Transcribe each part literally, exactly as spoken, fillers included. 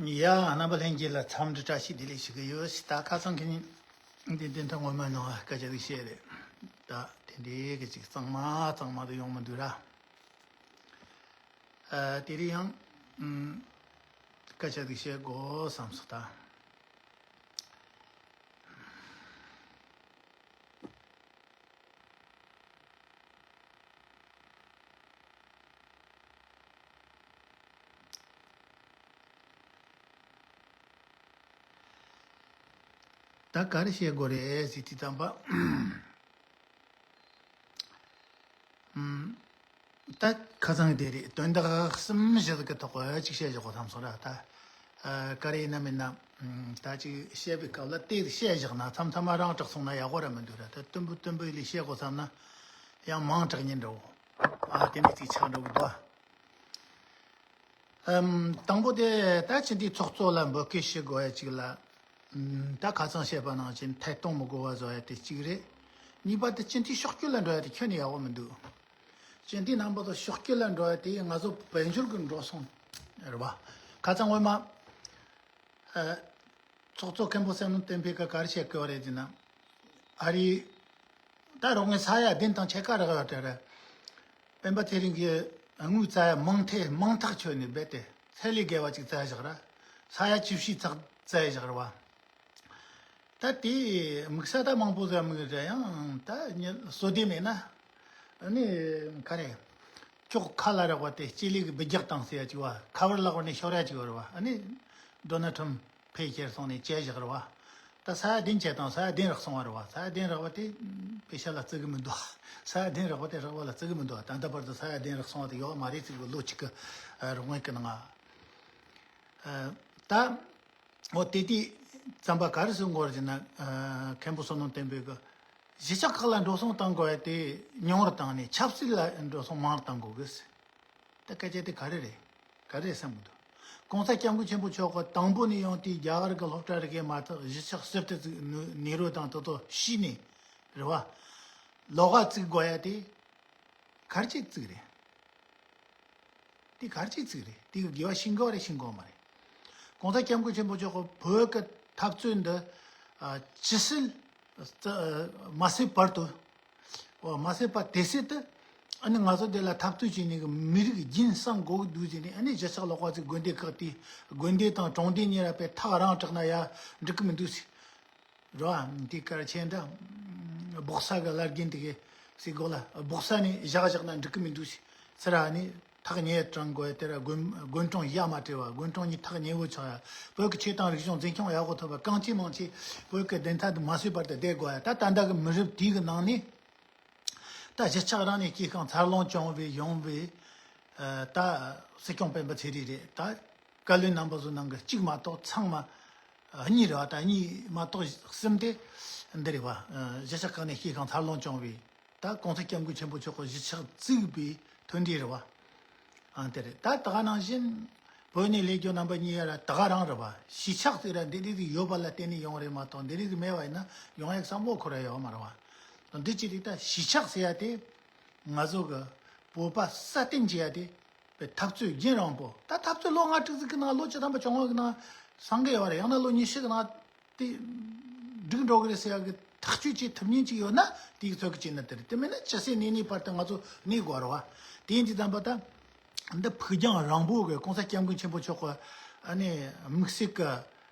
ཡ། རྣམ་པ་ལྷན་རྒྱས་ལ་འཚམས་འདྲི་བཀྲ་ཤིས་བདེ་ལེགས་ཞུ་གི་ཡོད། ད་ཁ་སང་ཁྱེད་ཉིད་འདི་བདེན་མཐའ་ངོ་མ་ནང་སྐད་ཆ་ཟིག་བཤད་རེད། ད་དེ་འདྲའི་གི་ཅིག་གཙང་མ་གཙང་མ་དུ་ཡོང་མི་འདུག་ར། ཨ། དེ་རིང་ཡང་ཨམ། སྐད་ཆ་ཟིག་བཤད་དགོས་བསམ་སོང་ད། ད་ག་རེ་བཤད་དགོས་རེད་ཟེར་དུས་ཙམ་པ། ཨམ། ད་ཁ་སང་དེ་རེད། དོན་དག་གསུམ་བཞི་ཟིག་གི་ཐོག་གི་ཅིག་བཤད་བཞག་གོ་བསམ་སོང་ར། ད་ཨ། ག་རེ་ཡིན་ན་མིན་ན། ཨམ། ད་ཅིག་བཤད་པའི་སྐབས་ལ་དེ་བཤད་བཞག་ན་མཚམས་མཚམས་མ་རང་དྲག་སོང་ན་ཡག་པོ་ར་མི་འདུག་ར། ད་དུམ་བུ་དུམ་བུ་ལས་བཤད་དགོས་བསམ་ན་ཡང་མང་དྲགས་ཉིན་འདྲ་བོ། ཨ། དེ་འདྲ་ཅིག་ཆགས་འགྲོ་གི་འདུག་ཨ། ཨམ། དང་པོ་དེ་ད་སྤྱི་འཐུས་ཚོགས་གཙོ་ལ་འབོད་སྐུལ་ཞུ་དགོས་ཡ་གཅིག་ལ། ཨམ། ད་ཁ་སང་བཤད་པ་ནང་བཞིན་ཐད་གཏོང་མི་དགོས་པ་བཟོ་ཡ་དེ་གཅིག་རེད། གཉིས་པ་དེ་སྤྱི་འཐུས་ཕྱོགས་སྐྱོད་ལ་འགྲོ་ཡ་དེ་ཁྱོན་ནས་ཡག་པོ་མི་འདུག་སྤྱི་འཐུས་རྣམ་པ་ཚོ་ཕྱོགས་སྐྱོད་ལ་འགྲོ་ཡ་དེ་ང་ཚོ་དཔལ་འབྱོར་གྱི་འགྲོ་སོང་རེད་བ། ཁ་སང་སྔོན་མ། ཨ། ཚོགས་གཙོ་མཁན་པོ་བསོད་ནམས་བསྟན་འཕེལ་གྱིས་ག་རེ་བཤད་གི་ཡོད་རེད་ཟེར་ན། ཨ་རི། ད་རོགས་ངའི་ས་ཡ་བདུན་དང་ཕྱེད་ཀ་རག་ཡོད་དེ་རེད། སྤེན་པ་ཚེ་རིང་གིས་དངུལ་བཙལ་ཡ་མང་ཐེ་མང་ཐག་ཆོད་ནས་རྦད་དེ་ཚད་ལས་བརྒལ་བ་ཅིག་བཙལ་བཞག་ར། ས་ཡ་བཅུ་བཞི་ཚག་བཙལ་བཞག་ར་བ། ད་དེ་དམིགས་བསལ་ད་མང་པོ་ཟེར་མི་རེད། ཡང་ད་ཉི་བསོད་བདེ་མེད་ན། ཨ་ནི་ག་རེ། ཅོག་ཁ་ལ་རག་པ་དེ་སྤྱི་ལེ་གི་འབུད་རྒྱག་བཏང་ཟེར་ཡ་ཅིག་བ། ཁ་བར་ལག་བར་ནས་ཤོར་ཡ་ཅིག་བ་རེད་བ། ཨ་ནི་ཌོ་ནལ་ཁྲམ་ཕེ་ཁྱེར་སོང་ནས་བཅད་བཞག་རེད་བ། ད་ས་ཡ་བདུན་བཅད་བཏང་། ས་ཡ་བདུན་རག་སོང་བ་རེད་བ། ས་ཡ་བདུན་རག་པ་དེ་པེ་ཤ་ལ་བརྩི་གི་མི་འདུག་ས་ཡ་བདུན་རག་པ་དེ་རག་པ་ལ་བརྩི་གི་མི་འདུག་ད་ལྟ་བར་དུ་ས་ཡ་བདུན་རག་སོང་བ་དེ་ཡོད་མ་རེད་ཟེར་གི་ལོ་གཅིག་གི་རོགས་དངུལ་གི་ནང་ང་། ཨ། ད། འོ་དེ་དུས་ཙམ་པ་ག་རེ་གསུང་གི་ཡོད་རེད་ཟེར་ན། ཨ། མཁན་པོ་བསོད་ནམས་བསྟན་འཕེལ་གྱིས་གཞིས་ཆགས་ཁག་ལ་འགྲོ་སོང་གཏང་དགོས་ཡ་དེ་ཉུང་རུ་བཏང་ནས་ཆབ་སྲིད་ལ་འགྲོ་སོང་མང་རུ་གཏང་དགོས་གི་ཟེར། ད་སྐད་ཆ་དེ་ག་རེ་རེད། ག་རེ་བསམ་གི་འདུག་གོང་ས་སྐྱབས་མགོན་ཆེན་པོ་མཆོག་གིས་དང་པོ་ནས་ཡོང་དུས་རྒྱ་གར་གྱི་སློབ་གྲྭ་རིགས་མ་ཐག་གཞིས་ཆགས་ཟུར་དུ་བཙུགས། ནུ་ནེ་རུ་དང་དེ་ཚོ་བྱས་ནས་རེད་བ། ལོགས་ཀ་བཙུགས་དགོས་ཡ་དེ་ག་རེ་བྱས་བཙུགས་རེད། དེ་ག་རེ་བྱས་བཙུགས་རེད། དེ་གི་དགེ་བ་ཤེས་གི་བ་རེད། ཤེས་གི་བ་མ་རེད། གོང་ས་སྐྱབས་མགོན་ཆེན་པོ་མཆོག་གིས་བོད་ཀྱི་འཐབ་རྩོད་འདི། ཨ། ཇི་སྲིད་མ་སོས་བར་དུ། འོ། མ་སོས་པ་དེ་སྲིད་དུ། ཨ་ནི་ང་ཚོ་འདི་ལ་འཐབ་རྩོད་བྱས་ནས་གི་མི་རིགས་རྒྱུན་བསྲང་དགོས་ཀྱི་འདུག་ཟེར་ནས། ཨ་ནི་གཞིས་ཆགས་ལོགས་ཀ་བཙུགས། དགོན་སྡེ་ཁག་དེ། དགོན་སྡེ་དང་གྲོང་སྡེ་གཉིས་ར་པའི་ཐག་རིང་དྲགས་ན་ཡ་འགྲིག་གི་མི་འདུག་ཟེར། རེད་བ། འདི་གར་ཆེ་འདྲ། སྦོག་ས་གི་བླ་རྒན་དེ་གས་ཟེར་གོ་ལ། སྦོག་ས་ནས་བཞག་བཞག་ན་འགྲིག་གི་མི་འདུག་ཟེར། ཚུར་ཨ་ནི་ཐག་ཉེ་དྲགས་དགོས་ཡ་དེ་ར། དགོན་དགོན་གྲོང་ཡ་མ་བྲལ་བ། དགོན་གྲོང་གཉིས་ཐག་ཉེ་བོ་ཆགས་ཡ། བོད་ཀྱི་ཆོས་དང་རིག་གཞུང་འཛིན་སྐྱོང་ཡག་པོ་ཐུབ་པ། གང་ཆེ་མང་ཆེ་བོད་ཀྱི་བདེན་མཐའ་དེ་མ་སོས་བར་དུ་བསྡད་དགོས་ཡ། ད་ད་ལྟ་གི་མི་རབས་དེའི་གི་ནང་ནས། ད་གཞིས་ཆགས་རང་ནས་སྐྱེས་ཤིང་འཚར་ལོངས་བྱུང་བའི་ཡོང་བའི། ཨ། ད་སྲིད་སྐྱོང་སྤེན་པ་ཚེ་རིང་རེད། ད་བཀའ་བློན་རྣམ་པ་ཚོ་ནང་གི་གཅིག་མ་གཏོགས། ཚང་མ་གཉིས་རེད་བ། ད་གཉིས་མ་གཏོགས་གསུམ་དེ་འདི་རེད་བ། ཨ། གཞིས་ཆགས་ཁག་ནས་སྐྱེས་ཤིང་འཚར་ལོངས་བྱུང་བའི། ད་གོང་ས་སྐྱབས་མགོན་ཆེན་པོ་མཆོག་གིས་གཞིས་ཆགས་བཙུགས་པའི་མཐུན་སྒྲིལ་རེད་བ། ཨང་། དེ་རེད། ད་ད་ག་ནང་བཞིན་བོད་ནས་སླེབས་རྒྱུ་རྣམ་པ་གཉིས་ཡ་ར་ད་ག་རང་རེད་བ། གཞིས་ཆགས་ཟེར་ར་འདི་འདྲ་ཟིག་ཡོད་པ་ལ་བརྟེན་ནས་ཡོང་རེད་མ་གཏོགས། འདི་འདྲ་ཟིག་མེད་པ་ཡིན་ན་ཡོང་ཡག་བསམ་བློ་འཁོར་ཡ་ཡོད་མ་རེད་བ། འདི་ཅི་རེད། ད་གཞིས་ཆགས་ཟེར་ཡ་དེ་ང་ཚོ་གི་བོད་པ་སྲ་བརྟན་བྱེད་ཡ་དེ་བའི་འཐབ་རྩོད་རྒྱུན་རིང་པོ། ད་འཐབ་རྩོད་ལོ་ལྔ་དྲུག་ཟིག་གི་ནང་། ལོ་བཅུ་ཐམ་པ་བཅོ་ལྔ་གི་ནང་སངས་གི་ཡོད་རེད། ཡང་ན་ལོ་ཉི་ཤུ་གི་ནང་དེ་འགྲིག་འགྲོ་གི་རེད་ཟེར་ཡག་གི་ཐག་གཅོད་བྱེད་ཐུབ་མཁན་ཅིག་ཡོད་ན་དེའི་ཚོད་ཀྱི་བྱེད་ན་དེ་རེད། དེ་མེད་ན་ཇི་སྲིད་གནས་ནས་བར་དུ་ང་ཚོ་གནས་དགོས་རེད་བ། དེ་ཡིན་དུས་ཙམ་པ་ད་འདི་ཕུགས་རྒྱང་རིང་པོ་གི་གོང་ས་སྐྱབས་མགོན་ཆེན་པོ་མཆོག་གི་ཨ་ནི་དམིགས་བསལ་གི་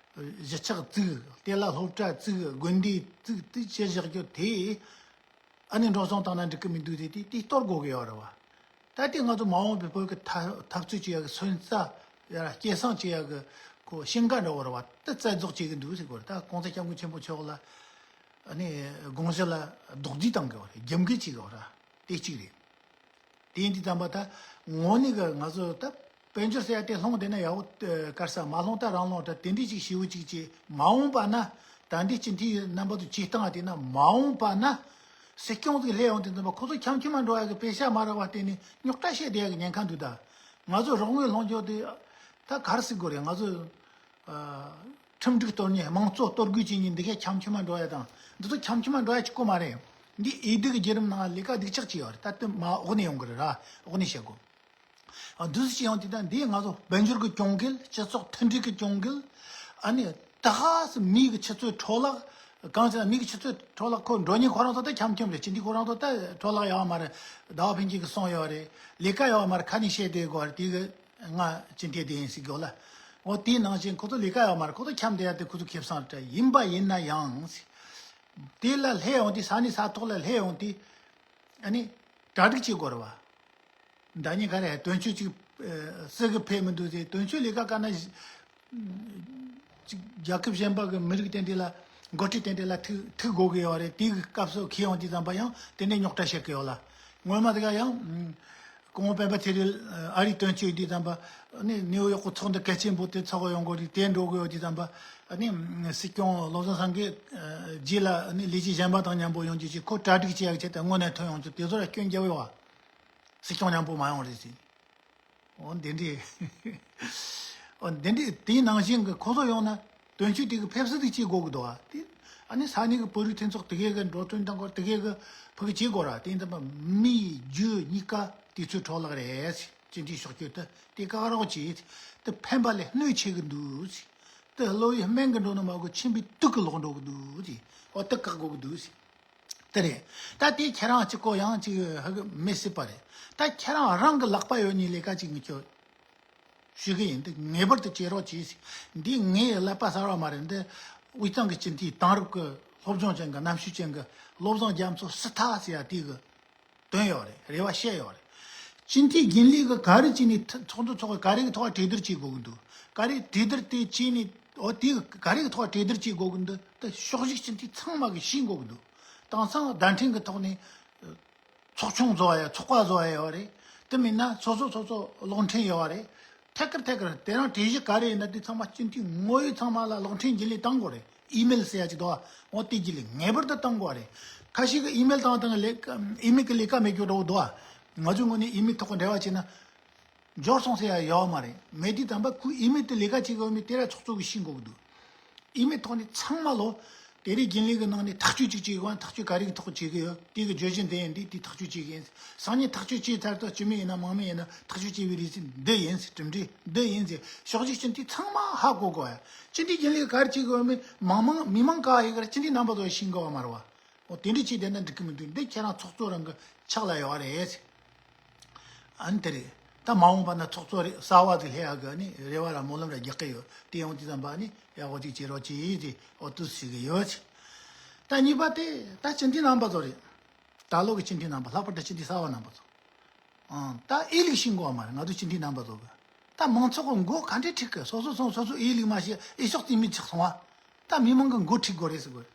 གཞིས་ཆགས་བཙུགས། དེ་ལ་སློབ་གྲྭ་བཙུགས། དགོན་སྡེ་བཙུགས། དེ་བྱས་བཞག་རྒྱུ་དེ། ཨ་ནི་འགྲོ་སོང་བཏང་ན་འགྲིག་གི་མི་འདུག་ཟེར་དེ་དེ་གཏོར་དགོས་གི་ཡོད་རེད་བ། ད་དེ་ང་ཚོ་མ་འོངས་པའི་བོད་ཀྱི་འཐབ་འཐབ་རྩོད་བྱེད་ཡག་གི་སོན་རྩ་ཡར་སྐྱེད་སྲིང་བྱེད་ཡག་གི་ཁོ་ཤིང་ཀ་འདྲ་བོ་རེད་བ། དེ་རྩ་རྫོགས་བྱེད་གི་འདུག་ཟེར་གོ་རེད། ད་གོང་ས་སྐྱབས་མགོན་ཆེན་པོ་མཆོག་ལ་ཨ་ནི་དགོངས་གཞི་ལ་རྡོག་རྫིས་བཏང་གི་ཡོད་རེད། རྒྱབ་འགལ་བྱེད་གི་ཡོད་རེད། དེ་གཅིག་རེད། དེ་ཡིན་དུས་ཙམ་པ་ད་དངོས་གནས་གི་ང་ཚོ་ད་དཔལ་འབྱོར་ཟེར་ཡ་དེ་ལྷུང་བསྡད་ན་ཡག་པོ་དཀར་ས། མ་ལྷུང་ད་རང་ལྷུང་ད། དེ་འདྲའི་ཅིག་ཞེ་པོ་ཅིག་བྱས། མ་འོངས་པ་ན་ད་འདི་སྤྱི་འཐུས་རྣམ་པ་ཚོ་བྱེད་སྟངས་དེ་ན། མ་འོངས་པ་ན་སྲིད་སྐྱོང་ཟིག་སླེབས་ཡོང་དུས་ཙམ་པ་ཁོ་ཚོ་འཁྱམ་འཁྱམ་མ་འགྲོ་ཡ་གི་པེ་ཤ་མ་རག་པ་བརྟེན་ནས་རྙོག་དྲ་བཤད་བསྡད་ཡ་གི་ཉེན་ཁ་འདུག་ད་ང་ཚོ་རོགས་དངུལ་སློང་རྒྱུ་དེ་ད་ག་རེ་ཟེར་དགོས་རེད། ང་ཚོ། ཨ། ཁྲིམས་སྒྲིག་གཏོར་ཉེན། དམངས་གཙོ་གཏོར་རྒོལ་བྱེད་ཉེན། འདི་གས་འཁྱམ་འཁྱམ་མ་འགྲོ་ཡ་དང་། འདི་ཚོ་འཁྱམ་འཁྱམ་མ་འགྲོ་ཡ་གཅིག་པོ་མ་རེད། འདི་འོས་བསྡུ་གི་བརྒྱུད་རིམ་ནང་ལས་ཀ་སྡུག་ཅག་བྱས་ཡོད་རེད། ད་དེ་མ་འོག་ནས་ཡོང་གི་རེད་ར། འོག་ནས་བཤད་དགོས། ཨ་འདུག་སེ་བྱས་ཡོང་དུས་ད་འདི་ང་ཚོ་དཔལ་འབྱོར་གྱི་གྱོང་གུད། སྤྱི་ཚོགས་མཐུན་སྒྲིལ་གྱི་གྱོང་གུད། ཨ་ནི་ད་ཧ་སི་མི་གི་ཆུ་ཚོད་འཕྲོ་བརླག། གང་ཟེར་ན་མི་གི་ཆུ་ཚོད་འཕྲོ་བརླག་ཁོ་འགྲོ་ཉེན་ཁོ་རང་ཚོ་ད་འཁྱམ་འཁྱམ་རེད། སྤྱི་འཐུས་ཁོ་རང་ཚོ་ད་འཕྲོ་བརླག་ཡོད་མ་རེད། ཟླ་བ་ཕན་སྐྱིད་ཀྱིས་གསུངས་ཡོད་རེད། ལས་ཀ་ཡོད་མ་རེད། ཁ་ནས་བཤད་བསྡད་དགོས་རེད། དེ་གི་ང་སྤྱི་འཐུས་དེ་ཡིན་ཟེར་གི་ཡོད་ལ། འོ་དེའི་ནང་བཞིན་ཁོ་ཚོ་ལས་ཀ་ཡོད་མ་རེད། ཁོ་ཚོ་འཁྱམ་བསྡད་ཡ་དེ་ཁོ་ཚོ་ཁེ་བཟང་རེད། ཡིན་པ་ཡིན་ན་ཡང་ཟེར། དེ་ལ་སླེབས་ཡོང་དུས། ས་གནས་ས་ཐོག་ལ་སླེབས་ཡོང་དུས། ཨ་ནི་གྲ་སྒྲིག་བྱེད་དགོས་རེད་བ། ཟླ་ཉིན་ག་རེ་དོན་གཅོད་ཅིག་ཨ་སྲིད་གི་ཕེབས་མི་འདུག་ཟེར། དོན་གཅོད་ལས་ཀ་དཀའ་ན་ཅིག་རྒྱལ་ཁབ་གཞན་པ་གི་མི་རིགས་དེ་འདྲ་ལ། འགོ་ཁྲིད་དེ་འདྲ་ལ་ཐུག་ཐུག་དགོས་གི་ཡོད་རེད། དེ་གི་སྐབས་སུ་འཁེལ་ཡོང་དུས་ཙམ་པ་ཡང་དེ་འདྲའི་རྙོག་དྲ་བཤད་གི་ཡོད་ལ། སྔོན་མ་དེ་ག་ཡང་སྐུ་ངོ་སྤེན་པ་ཚེ་རིང་ཨ་རིའི་དོན་གཅོད་དུས་ཙམ་པ། ཨ་ནི་ནིའུ་ཡོག་གི་ཚོགས་འདུ་གལ་ཆེན་པོ་དེ་ཚོགས་ཡོང་དགོས་རེད། དེ་འགྲོ་གི་ཡོད་དུས་ཙམ་པ། ཨ་ནི་སྲིད་སྐྱོང་བློ་བཟང་སེང་གེ་ཨ་རྗེས་ལ་ཨ་ནི་ལས་བྱེད་གཞན་པ་དང་མཉམ་པོ་ཡོང་རྒྱུ་ཅིག་ཁོ་གྲ་སྒྲིག་བྱེད་ཡག་ཆེད་དུ་དངོས་གནས་ཐོན་ཡོང་རྒྱུ་དེ་ཚོ་ལ་སྐྱོན་རྒྱབ་ཡོད་བ། སྲིད་སྐྱོང་མཉམ་པོ་མ་ཡོང་རེད་ཟེར། འོ་འདི་འདྲས། འོ་འདི་འདྲས། དེའི་ནང་བཞིན་གྱི་ཁོ་ཚོ་ཡོང་ན་དོན་གཅོད་དེ་གི་ཕེབས་བསུ་དེ་བྱེད་དགོས་ཀྱི་འདུག་ཨ། དེ་ཨ་ནི་ས་གནས་ཀྱི་བོད་རིགས་མཐུན་ཚོགས་དེ་གས་ཀྱི་འགྲོ་གྲོན་དང་སྐོར་དེ་གས་ཀྱི་ཕུགས་བྱེད་དགོས་ར། དེ་ཡིན་ཙམ་པ་མིའི་རྒྱུ་གཉིས་ཀ་དུས་ཚོད་འཕྲོ་བརླག་རེད། སྤྱི་འཐུས་ཕྱོགས་སྐྱོད་དེ་དེ་བཀག་རོགས་བྱེད། དེ་ཕན་པ་ལས་གནོད་ཆེ་གི་འདུག། དེ་གློ་བའི་སྨན་གྱི་འགྲོ་ནི་མ་གོ་ཆེན་པོའི་དུག་གི་ལོག་འགྲོ་གི་འདུག་ཟེར། འོ་དེ་བཀག་དགོས་ཀྱི་འདུག་ཟེར། དེ་རེད། ད་དེ་ཁྱེད་རང་གཅིག་པོ་ཡང་གཅིག་ཧ་གི་མི་སྲིད་པ་རེད། ད་ཁྱེད་རང་རང་གི་ལག་པ་ཡོད་ནི་ལས་ཀ་ཅིག་ངས་ཁྱོད་ཞུ་གི་ཡིན། འདི་ངེས་པར་དུ་བྱེད་རོགས་གྱིས། འདི་ངའི་ཀླད་པ་གསར་བ་མ་རེད། འདི་དབུས་གཙང་གི་སྤྱི་འཐུས་དེང་རབས་ཀྱི་སློབ་སྦྱོང་ཅན་གྱི་རྣམ་དཔྱོད་ཅན་གྱི་བློ་བཟང་རྒྱ་མཚོ་སི་ཐ་ཟེར་ཡ་དེ་གི་བཏོན་ཡོད་རེད། རེ་བ་བཤད་ཡོད་རེད། སྤྱི་འཐུས་རྒྱུན་ལས་ཀྱི་ག་རེ་བྱས་ནས་ཐ་ཚོགས་འདུ་ཚོགས་ག་རེ་གི་ཐོག་གྲོས་བསྡུར་བྱེད་དགོས་ཀྱི་འདུག། ག་རེ་གྲོས་བསྡུར་དེ་བྱས་ནས། འོ་དེ་ག་རེ་གི་ཐོག་གྲོས་བསྡུར་བྱེད་དགོས་ཀྱི་འདུག། དེ་ཕྱོགས་བཞུགས་སྤྱི་འཐུས་ཚང་མ་གིས་ཤེས་དགོས་ཀྱི་འདུག། དེང་སང་བརྡ་འཕྲིན་གྱི་ཐོག་ནས་ཚོགས་ཆུང་བཟོ་བ་ཡ། ཚོགས་པ་བཟོ་བ་ཡ་ཡོད་རེད། དེ་མིན་ན་སོ་སོ་སོ་སོ་གློག་འཕྲིན་ཡོད་རེད། ཐད་ཀར་ཐད་ཀར་དེ་རིང་གྲོས་གཞི་ག་རེ་ཡིན་ན་དེ་ཚང་མ་སྤྱི་འཐུས་ངོ་ཡོད་ཚང་མ་ལ་གློག་འཕྲིན་རྒྱུན་ལས་བཏང་དགོས་རེད། ཨི་མེལ་ཟེར་ཡ་ཅིག་འདུག་ཨ། འོ་དེ་རྒྱུན་ལས་ངེས་པར་དུ་བཏང་དགོས་རེད། ཁ་ཤས་ཀྱིས་ཨི་མེལ་བཏང་བཏང་ལས་ཀ་ཨི་མེལ་གྱི་ལས་ཀ་མེད་རྒྱུ་འདྲ་བོ་འདུག་ཨ། ང་ཚོའི་ངོས་ནས་ཨི་མེལ་ཐོག་གི་འབྲེལ་བ་བྱས་ན། འབྱོར་སོང་ཟེར་ཡ་ཡོད་མ་རེད། མེད་དུས་ཙམ་པ་ཁོས་ཨི་མེལ་དུ་ལས་ཀ་བྱེད་དགོས་མེད་དེ་ར་ཚོགས་གཙོ་གིས་ཤེས་དགོས་ཀྱི་འདུག། ཨི་མེལ་ཐོག་ནས་ཚང་མ་ལོ། དེ་རིང་རྒྱུན་ལས་ཀྱི་ནང་ནས་ཐག་གཅོད་ཅིག་བྱེད་དགོས། ཐག་གཅོད་ག་རེ་གི་ཐོག་བྱེད་ཀྱི་ཡོད། དེ་གི་བརྗོད་གཞི་འདི་ཡིན། འདི་དེ་ཐག་གཅོད་བྱེད་ཀྱི་ཡིན། སང་ཉིན་ཐག་གཅོད་བྱས་ཚར་དུས་སྤྱི་མི་ཡིན་ན་མང་མི་ཡིན་ན་ཐག་གཅོད་བྱས་པའི་རེ་ཟིན་འདི་ཡིན་ཟེར། གྲུབ་འབྲས་འདི་ཡིན་ཟེར། ཕྱོགས་བཞུགས་སྤྱི་འཐུས་ཚང་མ་ཧ་གོ་དགོས་ཡ། སྤྱི་འཐུས་རྒྱུན་ལས་ག་རེ་བྱེད་དགོས་མེད་མང་མང་མི་མང་ག་ཡི་གར་སྤྱི་འཐུས་རྣམ་པ་ཚོ་ཤེས་དགོས་བ་མ་རེད་བ། འོ་དེ་འདྲ་བྱས་བསྡད་ན་འགྲིག་གི་མི་འདུག། འདི་ཁྱེད་རང་ཚོགས་གཙོ་རང་གི་ཕྱག་ལ་ཡོད་རེད། ཨ་ནི་དེ་རེད། ད་མ་འོངས་པ་ན་ཚོགས་གཙོ་རེད་གསར་བ་ཟིག་སླེབས་ཡག་གི་ཨ་ནི་རེ་བ་ར་སྨོན་ལམ་ར་རྒྱག་གི་ཡོད། དེ་ཡོང་དུས་ཙམ་པ་ཨ་ནི་ཡག་པོ་ཅིག་བྱེད་རོགས་གྱིས་ཟེར། འོ་དུ་ཟེར་གི་ཡོད། ད་གཉིས་པ་དེ་ད་སྤྱི་འཐུས་རྣམ་པ་ཚོ་རེད། ད་ལོ་གི་སྤྱི་འཐུས་རྣམ་པ། ལྷག་པར་དུ་སྤྱི་འཐུས་གསར་བ་རྣམ་པ་ཚོ། ཨང་། ད་ཨེ་ལིག་ཤེས་དགོས་བ་མ་རེད། ང་ཚོ་སྤྱི་འཐུས་རྣམ་པ་ཚོ་གི། ད་མང་ཚོགས་ཀྱི་མགོ་ག་འདྲས་ཁྲིད་གི། སོ་སོ་སོ་སོ་སོ་ཨེ་ལིག་མ་ཤེས། ཨེ་ཤོག་རྩིས་མེད་ཆགས་སོང་བ། ད་མི་མང་གི་མགོ་ཁྲིད་དགོས་རེད་ཟེར་དགོས་རེད།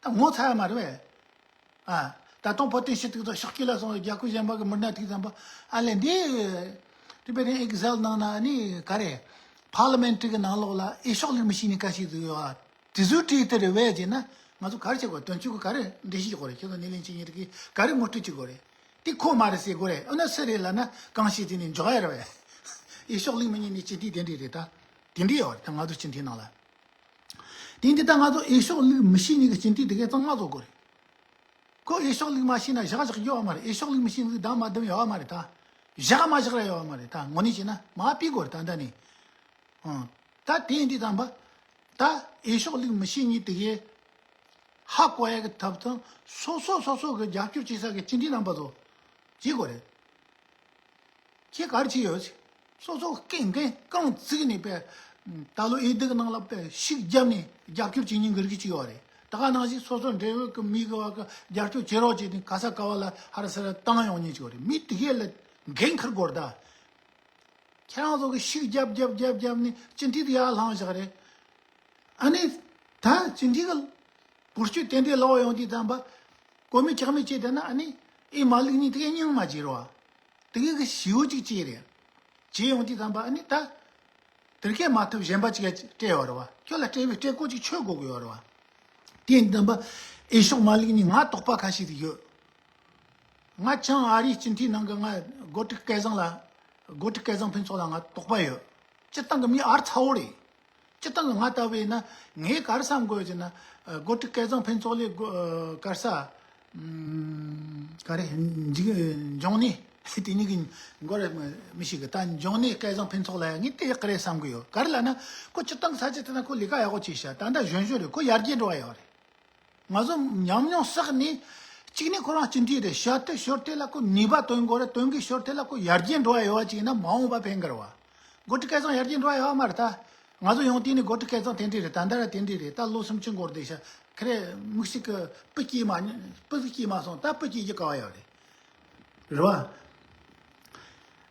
ད་ངོ་ཚ་ཡ་མ་རེད་བས། ཨ། ད་དུང་བོད་དོན་ཞུ་གཏུག་ཚོ་ཕྱོགས་གཅིག་ལ་སོང་། རྒྱལ་ཁབ་གཞན་པ་གི་མི་སྣ་ཐུག་ཙམ་པ། ཨ་ལས་འདི་ཊི་བེ་ཊན་ཨེག་ཟེལ་ནང་ན་ནི་ག་རེ། ཕར་ལི་མེན་ཊི་གི་ནང་ལོགས་ལ་ཨེ་ཤོག་ལུགས་མི་ཤེས་ནི་ག་ཞིག་འདུག་ཡོད་ཨ། དེ་ཚོའི་གྲས་དེ་རེད་བས་ཟེར་ན། ང་ཚོ་ག་རེ་བྱེད་དགོས། དོན་གཅོད་ཀྱིས་ག་རེ་འགྲེལ་བཤད་བྱེད་དགོས་རེད། ཁྱེད་ཚོ་སྣེ་ལེན་བྱེད་མཁན་རིགས་ཀྱིས་ག་རེ་ངོ་སྤྲོད་བྱེད་དགོས་རེད། འདི་ཁོ་མ་རེད་ཟེར་དགོས་རེད། ཨ་ན་སུ་རེད་ལབ་ན་གང་ཤེས་ཟེར་ནས་འཇོག་ཡ་རེད་བས། ཨེ་ཤོག་ལུགས་མི་ཉན་ནི་སྤྱི་འཐུས་དེ་འདྲས་རེད་ད། དེ་འདྲས་ཡོད་རེད་ད་ང་ཚོ་སྤྱི་འཐུས་ནང་ལ། དེ་འདི་ད་ང་ཚོ་ཨེ་ཤོག་ལུགས་མི་ཤེས་ནི་གི་སྤྱི་འཐུས་དེ་གས་གཙང་མ་བཟོ་དགོས་རེད། ཁོ་ཨེ་ཤོག་ལུགས་མ་ཤེས་ན་བཞག་བཞག་ཡོད་མ་རེད། ཨེ་ཤོག་ལུགས་མི་ཤེས་ནི་གི་བདམས་མ་བདམས་ཡོད་མ་རེད་ད། བཞག་མ་བཞག་ར་ཡོད་མ་རེད་ད། ངོ་ནས་བྱས་ན་མ་ཕུད་དགོས་རེད་ད་ལྟ་ནས། ཨང་། ད་དེ་འདི་དམ་པ། ད་ཨེ་ཤོག་ལུགས་མི་ཤེས་ཉིད་དེ་གས་ཧ་གོ་ཡ་གི་ཐབས་དང་སོ་སོ་སོ་སོ་གི་རྒྱབ་སྐྱོར་བྱེད་ས་གི་སྤྱི་འཐུས་རྣམ་པ་ཚོ་བྱེད་དགོས་རེད། ཁྱེད་ག་རེ་བྱེད་ཡོད་ཟེར། སོ་སོ་སྐད་འགན་རྐང་བཙུགས་ནས་པས། ད་ལོ་འོས་བསྡུ་གི་ནང་ལ་པས་ཤུགས་བརྒྱབ་ནས་རྒྱབ་སྐྱོར་བྱེད་མཁན་གི་རིགས་ཅིག་ཡོད་རེད། ད་ག་ནང་བཞིན་སོ་སོ་འབྲེལ་ཡོད་གི་མི་གི་བ་གི་རྒྱབ་སྐྱོར་བྱེད་རོགས་བྱས་ནས་ག་ས་ག་བ་ལ་ཧ་ར་ས་ར་བཏང་ཡོང་མཁན་ཅིག་ཡོད་རེད། མི་དེ་གས་ལ་འགན་འཁུར་དགོས་རེད་ད། ཁྱེད་རང་ཚོ་གིས་ཤུགས་རྒྱབ་རྒྱབ་རྒྱབ་རྒྱབ་ནས་སྤྱི་འཐུས་དེ་ཡར་ལངས་བཞག་རེད། ཨ་ནི་ད་སྤྱི་འཐུས་གི་བཀོལ་སྤྱོད་དེ་འདྲའི་ལོག་ཡོང་དུས་ཙམ་པ། གོ་མེད་ཁྱག་མེད་བྱས་བསྡད་ན་ཨ་ནི་ཨེ་མ་ལུག་གཉིས་དེ་གས་སྙིང་མ་རྗེ་རོ། དེ་གས་གི་ཞི་བོ་གཅིག་བྱས་རེད། བྱས་ཡོང་དུས་ཙམ་པ་ཨ་ནི་ད། དེ་གས་མ་ཐུབ་གཞན་པ་གཅིག་ག་སྤྲད་ཡོད་རེད་བ། ཁྱོད་ལ་སྤྲད་པའི་སྤྲད་གོ་གཅིག་ཆོད་དགོས་གི་ཡོད་རེད་བ། དེ་ཡིན་དུས་ཙམ་པ་ཨེ་ཤོག་མ་ལུག་གཉིས་ང་དོགས་པ་ཁ་ཤས་ཤིག་ཡོད། ང་ཅང་ཨ་རིའི་སྤྱི་འཐུས་ནང་གི་ང་འགོ་ཁྲིད་སྐལ་བཟང་ལ། འགོ་ཁྲིད་སྐལ་བཟང་ཕུན་ཚོགས་ལ་ང་དོགས་པ་ཡོད། སྤྱིར་བཏང་གི་མི་ཨར་ཚ་བོ་རེད། སྤྱིར་བཏང་གི་ང་ལྟ་བུ་ཡིན་ན་ངས་ག་རེ་བསམ་དགོས་ཟེར་ན། འགོ་ཁྲིད་སྐལ་བཟང་ཕུན་ཚོགས་ལས་འགོ་ག་རེ་ས། ག་རེ་འཇིགས་འབྱུང་གནས། དེ་གཉིས་ཀྱི་མགོ་རེད། མི་ཞིག་གི་ད་འབྱུང་གནས་སྐལ་བཟང་ཕུན་ཚོགས་ལ་ཡང་ངས་དེ་ཡག་གི་རེད་བསམ་གི་ཡོད། ག་རེ་ལབ་ན་ཁོ་སྤྱིར་བཏང་གི་ས་ཆ་དེ་ན་ཁོ་ལས་ཀ་ཡག་པོ་བྱས་ཤག་ད་ལྟ་གཞོན་གཞོན་རེད། ཁོ་ཡར་རྒྱས་འགྲོ་བ་ཡོད་རེད། ང་ཚོ་ཉམས་མྱོང་བསགས་ནས་གཅིག་ནས་ཁོ་རང་སྤྱི་འཐུས་རེད། ཤ་སྟག་ཤོར་དེ་ལ་ཁོ་ནུས་པ་བཏོན་དགོས་རེད། བཏོན་གི་ཤོར་དེ་ལ་ཁོ་ཡར་རྒྱས་འགྲོ་བ་ཡོད་པ་ཅིག་ཡིན་ན་མ་འོངས་པ་ཕན་གི་རེད་བ། འགོ་ཁྲིད་སྐལ་བཟང་ཡར་རྒྱས་འགྲོ་བ་ཡོད་མ་རེད་ད། ང་ཚོ་ཡོང་དུས་ནས་འགོ་ཁྲིད་སྐལ་བཟང་དེ་འདྲས་རེད། ད་ལྟ་ར་དེ་འདྲས་རེད། ད་ལོ་སུམ་ཅུ་འགོར་བསྡད་ཤག་ཁེ་རེ་དམིགས་བསལ་གི་སྤུ་སྐྱེས་མ་སྤུ་སྐྱེས་རྒྱུ་ག་བ་ཡོད་རེད། རེད་བ།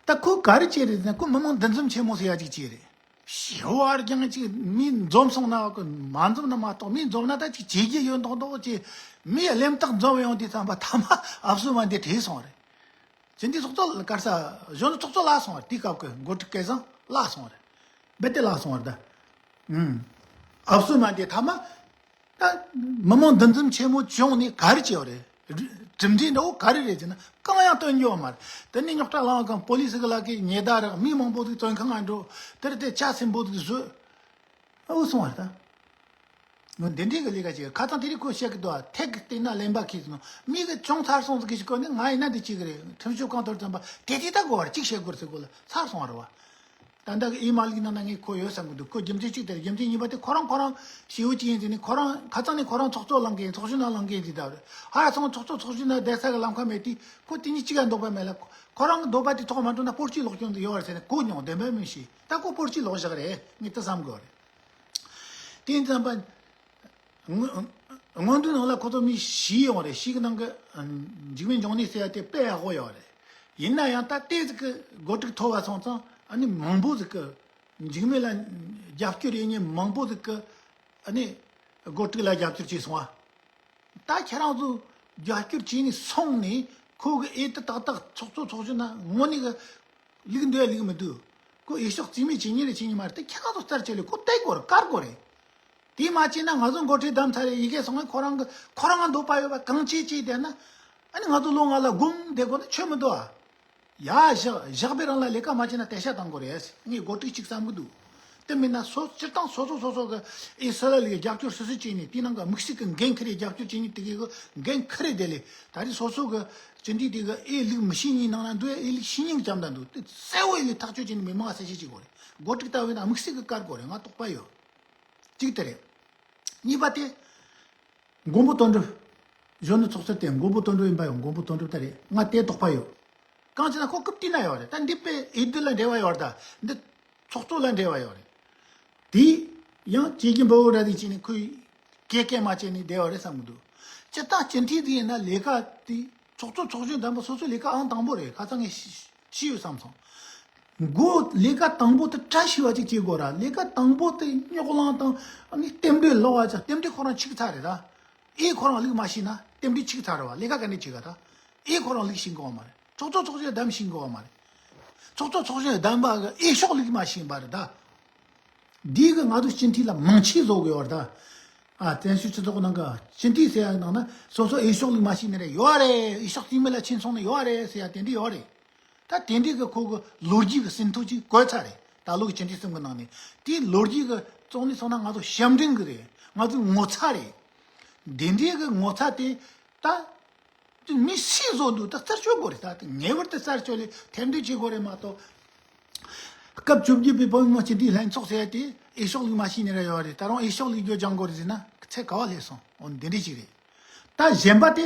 ད་ཁོ་ག་རེ་བྱས་རེད་ཟེར་ན་ཁོ་མི་མང་འདུ་འཛོམས་ཆེན་མོ་ཟེར་ཡ་ཅིག་བྱས་རེད། ཞི་བར་ཀྱང་ཅིག་མི་འཛོམས་སོང་ན་ཁོ་མ་འཛོམས་ན་མ་གཏོགས། མི་འཛོམས་ན་ད་ཅིག་བྱེད་རྒྱུ་ཡོད་མདོག་མདོག་ཅིག་མི་གླེན་རྟགས་འཛོམས་ཡོང་དུས་ཙམ་པ་ཐ་མ་ཨབ་སུ་མ་འདི་བྲོས་སོང་རེད། སྤྱི་འཐུས་ཚོགས་གཙོ་ག་རེ་ཟ། གཞོན་ནུ་ཚོགས་གཙོ་ལ་སོང་བ་རེད། དེའི་སྐབས་ཀྱི་འགོ་ཁྲིད་སྐལ་བཟང་ལ་སོང་བ་རེད། རྦད་དེ་ལ་སོང་བ་རེད་ད། ཨུམ། ཨབ་སུ་མ་དེ་ཐ་མ། ད་མི་མང་འདུ་འཛོམས་ཆེན་མོ་བྱུང་ནས་ག་རེ་བྱས་བ་རེད། གྲུབ་འབྲས་འདྲ་བོ་ག་རེ་རེད་ཟེར་ན་གང་ཡང་སྟོན་རྒྱུ་ཡོད་མ་རེད། དེ་ནས་རྙོག་དྲ་ལངས་གང་པོ་ལི་སི་གི་ལག་གི་ཉེས་བརྡ་རག་མི་མང་པོ་ཟིག་བཙོན་ཁང་ང་འགྲོ། དེར་དེ་ཆ་ཚིམ་པོ་ཟིག་བཟོས། ཨོ་སོང་བ་རེད་ད། འདི་འདྲའི་གི་ལས་ཀ་བྱེད། ཁ་སང་དེ་རིང་ཁོས་བཤད་གི་འདུག་ཨ། ཐད་ཀི་བལྟས་ན་གླེན་པ་ཁེལ་སོང་། མི་གི་ཅུང་ཚར་སོང་ཟིག་གི་ཞིག་གོ་ནི་ང་ཡིན་ན་འདི་གཅིག་གི་རེད། ཁྲིམས་གཅོད་གང་ཐོར་ཙམ་པ་དེ་དེ་ད་གོ་བར་གཅིག་བཤད་དགོས་ཟེར་གོ་ལ་ཚར་སོང་བ་རེད་བ། ད་ལྟ་གི་ཨི་མ་ལིག་ནང་ན་ངས་ཁོ་ཡོད་བསམ་གི་འདུག་ཁོ་རྒྱུ་མཚན་གཅིག་དེ་རེད། རྒྱུ་མཚན་གཉིས་པ་དེ་ཁོ་རང་ཁོ་རང་ཞེ་བོ་གཅིག་ཡིན་ཟེར་ནས་ཁོ་རང་ཁ་སང་ནས་ཁོ་རང་ཚོགས་གཙོ་ལངས་གི་ཡིན། ཚོགས་གཞོན་ན་ལངས་གི་ཡིན་ཟེར་ད་རེད། ཧ་སང་ཚོགས་གཙོ་ཚོགས་གཞོན་ན་བསྡད་ས་གི་ལམ་ཁ་མེད་དུས་ཁོ་དེ་གཉིས་གཅིག་ག་འདོགས་པ་མེད་ལ། ཁོ་རང་གི་འདོད་པ་དེ་ཐོག་མ་འགྲོ་ན་སྤོར་སྐྱིད་ལོག་སྐྱོན་དུ་ཡོད་རེད་ཟེར་ནས་གོ་མྱོང་། བདེན་པ་མིན་ཞིག་ད་ཁོ་སྤོར་སྐྱིད་ལོག་བཞག་རེད། ངས་དེ་བསམ་གི་ཡོད་རེད། དེ་ཡིན་ཙམ་པ། སྔོན་སྔོན་འགྲོའི་ནང་ལ་ཁོ་ཚོ་མི་བཞི་ཡོང་རེད། བཞི་གི་ནང་གི་འཇིགས་མེད་འབྱུང་གནས་ཟེར་ཡ་དེ་དཔེ་ཡག་པོ་ཡོད་རེད། ཡིན་ན་ཡང་ད་ལྟའི་ཟིག་གི་འགོ་ཁྲིད་ཐོབ་པ་སོང་ཙང་ཨ་ནི་མང་པོ་ཟིག་གི་འཇིགས་མེད་ལ་རྒྱབ་སྐྱོར་ཡེད་མཁན་མང་པོ་ཟིག་གི་ཨ་ནི་འགོ་ཁྲིད་ལ་རྒྱབ་སྐྱོར་བྱས་སོང་ཨ། ད་ཁྱེད་རང་ཚོ་རྒྱབ་སྐྱོར་བྱས་ནས་སོང་ནས་ཁོ་གི་ཨེ་ཏི་ཏག་ཏག་ཚོགས་གཙོ་ཚོགས་གཞོན་ན་དངོས་གནས་གི་ལུགས་འདོད་ལུགས་མི་འདུག་ཁོ་ཨེ་ཤོག་རྩིས་མེད་བྱེད་ཉེ་རེ་བྱེད་ཉེ་མ་རེད། དེ་ཁྱེད་རང་ཚོ་རྩར་བཅད་ལས་ཁོ་བལྟ་དགོས་རེད། བཀར་དགོས་རེད། དེ་མ་བྱས་ན་ང་ཚོ་འགོ་ཁྲིད་བདམས་ཚར་རེད། ཡི་གེ་སོང་ངས་ཁོ་རང་གི་ཁོ་རང་གི་འདོད་པ་ཡོད་པ་གང་བྱེད་བྱེད་བསྡད་ན་ཨ་ནི་ང་ཚོ་ལོ་ལྔ་ལ་སྒོམ་བསྡད་དགོས་ན་ཆོ་མི་འདུག་ཨ། ཡ་བཞག་བཞག་པའི་རང་ལ་ལས་ཀ་མ་བྱས་ན་དེ་ཤ་བཏང་དགོས་རེད། ངས་འགོ་ཁྲིད་གཅིག་བསམ་གི་འདུག་དེ་མིན་ན་སོ་སྤྱིར་བཏང་སོ་སོ་སོ་སོ་གི་ཨེ་སི་ལ་ལི་གི་རྒྱབ་སྐྱོར་སོ་སོ་བྱས་ནས་དེའི་ནང་གི་དམིགས་བསལ་གི་འགན་ཁུར་རེ་རྒྱབ་སྐྱོར་བྱས་ནས་དེ་གི་གི་འགན་ཁུར་རེ་དེ་ལས་ད་རེས་སོ་སོ་གི་སྤྱི་འཐུས་དེ་གི་ཨེ་ལུགས་མི་ཤེས་ཉིན་ནང་ན་འདུག་ཨེ་ལུགས་ཤེས་ཉིན་བྱམས་ད་འདུག་དེ་གསལ་བོ་ཨེ་ལུགས་ཐག་གཅོད་བྱས་ནས་མི་མང་ང་གསལ་བཤད་བྱེད་དགོས་རེད། འགོ་ཁྲིད་ལྟ་བུ་ཡིན་ན་དམིགས་བསལ་གི་བཀར་དགོས་རེད། ང་དོགས་པ་ཡོད། གཅིག་དེ་རེད། གཉིས་པ་དེ། མགོན་པོ་དོན་གྲུབ། གཞོན་ནུ་ཚོགས་གཙོ་དེ་མགོན་པོ་དོན་གྲུབ་ཡིན་པ་ཡང་མགོན་པོ་དོན་གྲུབ་ད་རེད། ང་དེ་དོགས་པ་ཡོད། གང་ཅི་ན་ཁོ་རྐུབ་སྟེང་ན་ཡོད་རེད། ད་འདི་དཔེ་འོས་བསྡུ་ལ་འབྲེལ་བ་ཡོད་རེད། ད་འདི་ཚོགས་གཙོ་ལ་འབྲེལ་བ་ཡོད་རེད། དེ་ཡང་བྱེད་ཀྱི་འབའ་བོ་ར་དེ་བྱས་ནས་ཁོས་སྐད་སྐད་མ་བྱས་ནས་བསྡད་པ་རེད་བསམ་གི་འདུག་སྤྱིར་བཏང་སྤྱི་འཐུས་དེ་ཡིན་ན་ལས་ཀ་དེ་ཚོགས་གཙོ་ཚོགས་གཞོན་དམ་པ་སོ་སོའི་ལས་ཀ་ཨང་དང་པོ་རེད། ཁ་སང་ངས་ཤེས་ཤེས་ཡོད་བསམ་སོང་། མགོ་ལས་ཀ་དང་པོ་དེ་བཀྲ་ཤིས་པ་ཅིག་བྱེད་དགོས་ར། ལས་ཀ་དང་པོ་དེ་རྙོག་གླེང་དང་ཨ་ནི་རྟེན་འབྲེལ་ལོག་པ་ཅིག་རྟེན་འབྲེལ་ཁོ་རང་འཆིག་ཚར་རེད་ད། ཨེ་ཁོ་རང་ལུགས་མ་ཤེས་ན་རྟེན་འབྲེལ་འཆིག་ཚར་རེད་བ། ལས་ཀ་ག་འདྲ་བྱེད་ག་ད། ཨེ་ཁོ་རང་ལུགས་ཤེས་དགོས་བ་མ་རེད། ཚོགས་གཙོ་ཚོགས་གཞོན་བདམས་ཤེས་དགོས་བ་མ་རེད། ཚོགས་གཙོ་ཚོགས་གཞོན་བདམས་པ་གི་ཨེ་ཤོག་ལུགས་མ་ཤེས་པ་རེད་ད། འདི་གི་ང་ཚོ་སྤྱི་འཐུས་ལ་མང་ཆེ་བཟོ་དགོས་བ་རེད་ད། ཨ་བཙན་བྱོལ་སྤྱི་ཚོགས་ནང་གི་སྤྱི་འཐུས་ཟེར་ཡ་ནང་ན་སོ་སོ་ཨེ་ཤོག་ལུགས་མ་ཤེས་ནི་རེད་ཡོད་རེད། ཨེ་ཤོག་རྩིས་མེད་ལ་ཕྱིན་སོང་ནི་ཡོད་རེད་ཟེར་ཡ་དེ་འདྲ་ཡོད་རེད། ད་དེ་འདྲའི་གི་ཁོ་གི་ལོ་རྒྱུས་ཀྱི་ཟིན་ཐོ་ཅིག་བཀོད་ཚར་རེད། ད་ལོ་གི་སྤྱི་འཐུས་གསུམ་གི་ནང་ནས་དེའི་ལོ་རྒྱུས་ཀྱི་བཙོང་ནས་སོང་ན་ང་ཚོ་ཞབས་འདྲེན་གི་རེད། ང་ཚོའི་ངོ་ཚ་རེད། དེ་འདྲའི་གི་ངོ་ཚ་དེ་ད་དེ་མི་སུས་བཟོ་འདུག་ད་རྩད་གཅོད་དགོས་རེད། ད་དེ་ངེས་པར་དུ་རྩད་གཅོད་ལས་ཐེར་འདོན་བྱེད་དགོས་རེད་མ་གཏོགས། སྐབས་བཅོ་བརྒྱད་པའི་བོད་མི་མང་སྤྱི་འཐུས་ལྷན་ཚོགས་ཟེར་ཡ་དེ་ཨེ་ཤོག་ལུགས་མ་ཤེས་ནི་ར་ཡོད་རེད། ད་རུང་ཨེ་ཤོག་ལུགས་རྒྱུ་སྦྱང་དགོས་རེད་ཟེར་ན་ཚད་ག་བ་སླེབས་སོང་། འོ་འདི་འདྲ་ཞིག་རེད། ད་གཞན་པ་དེ་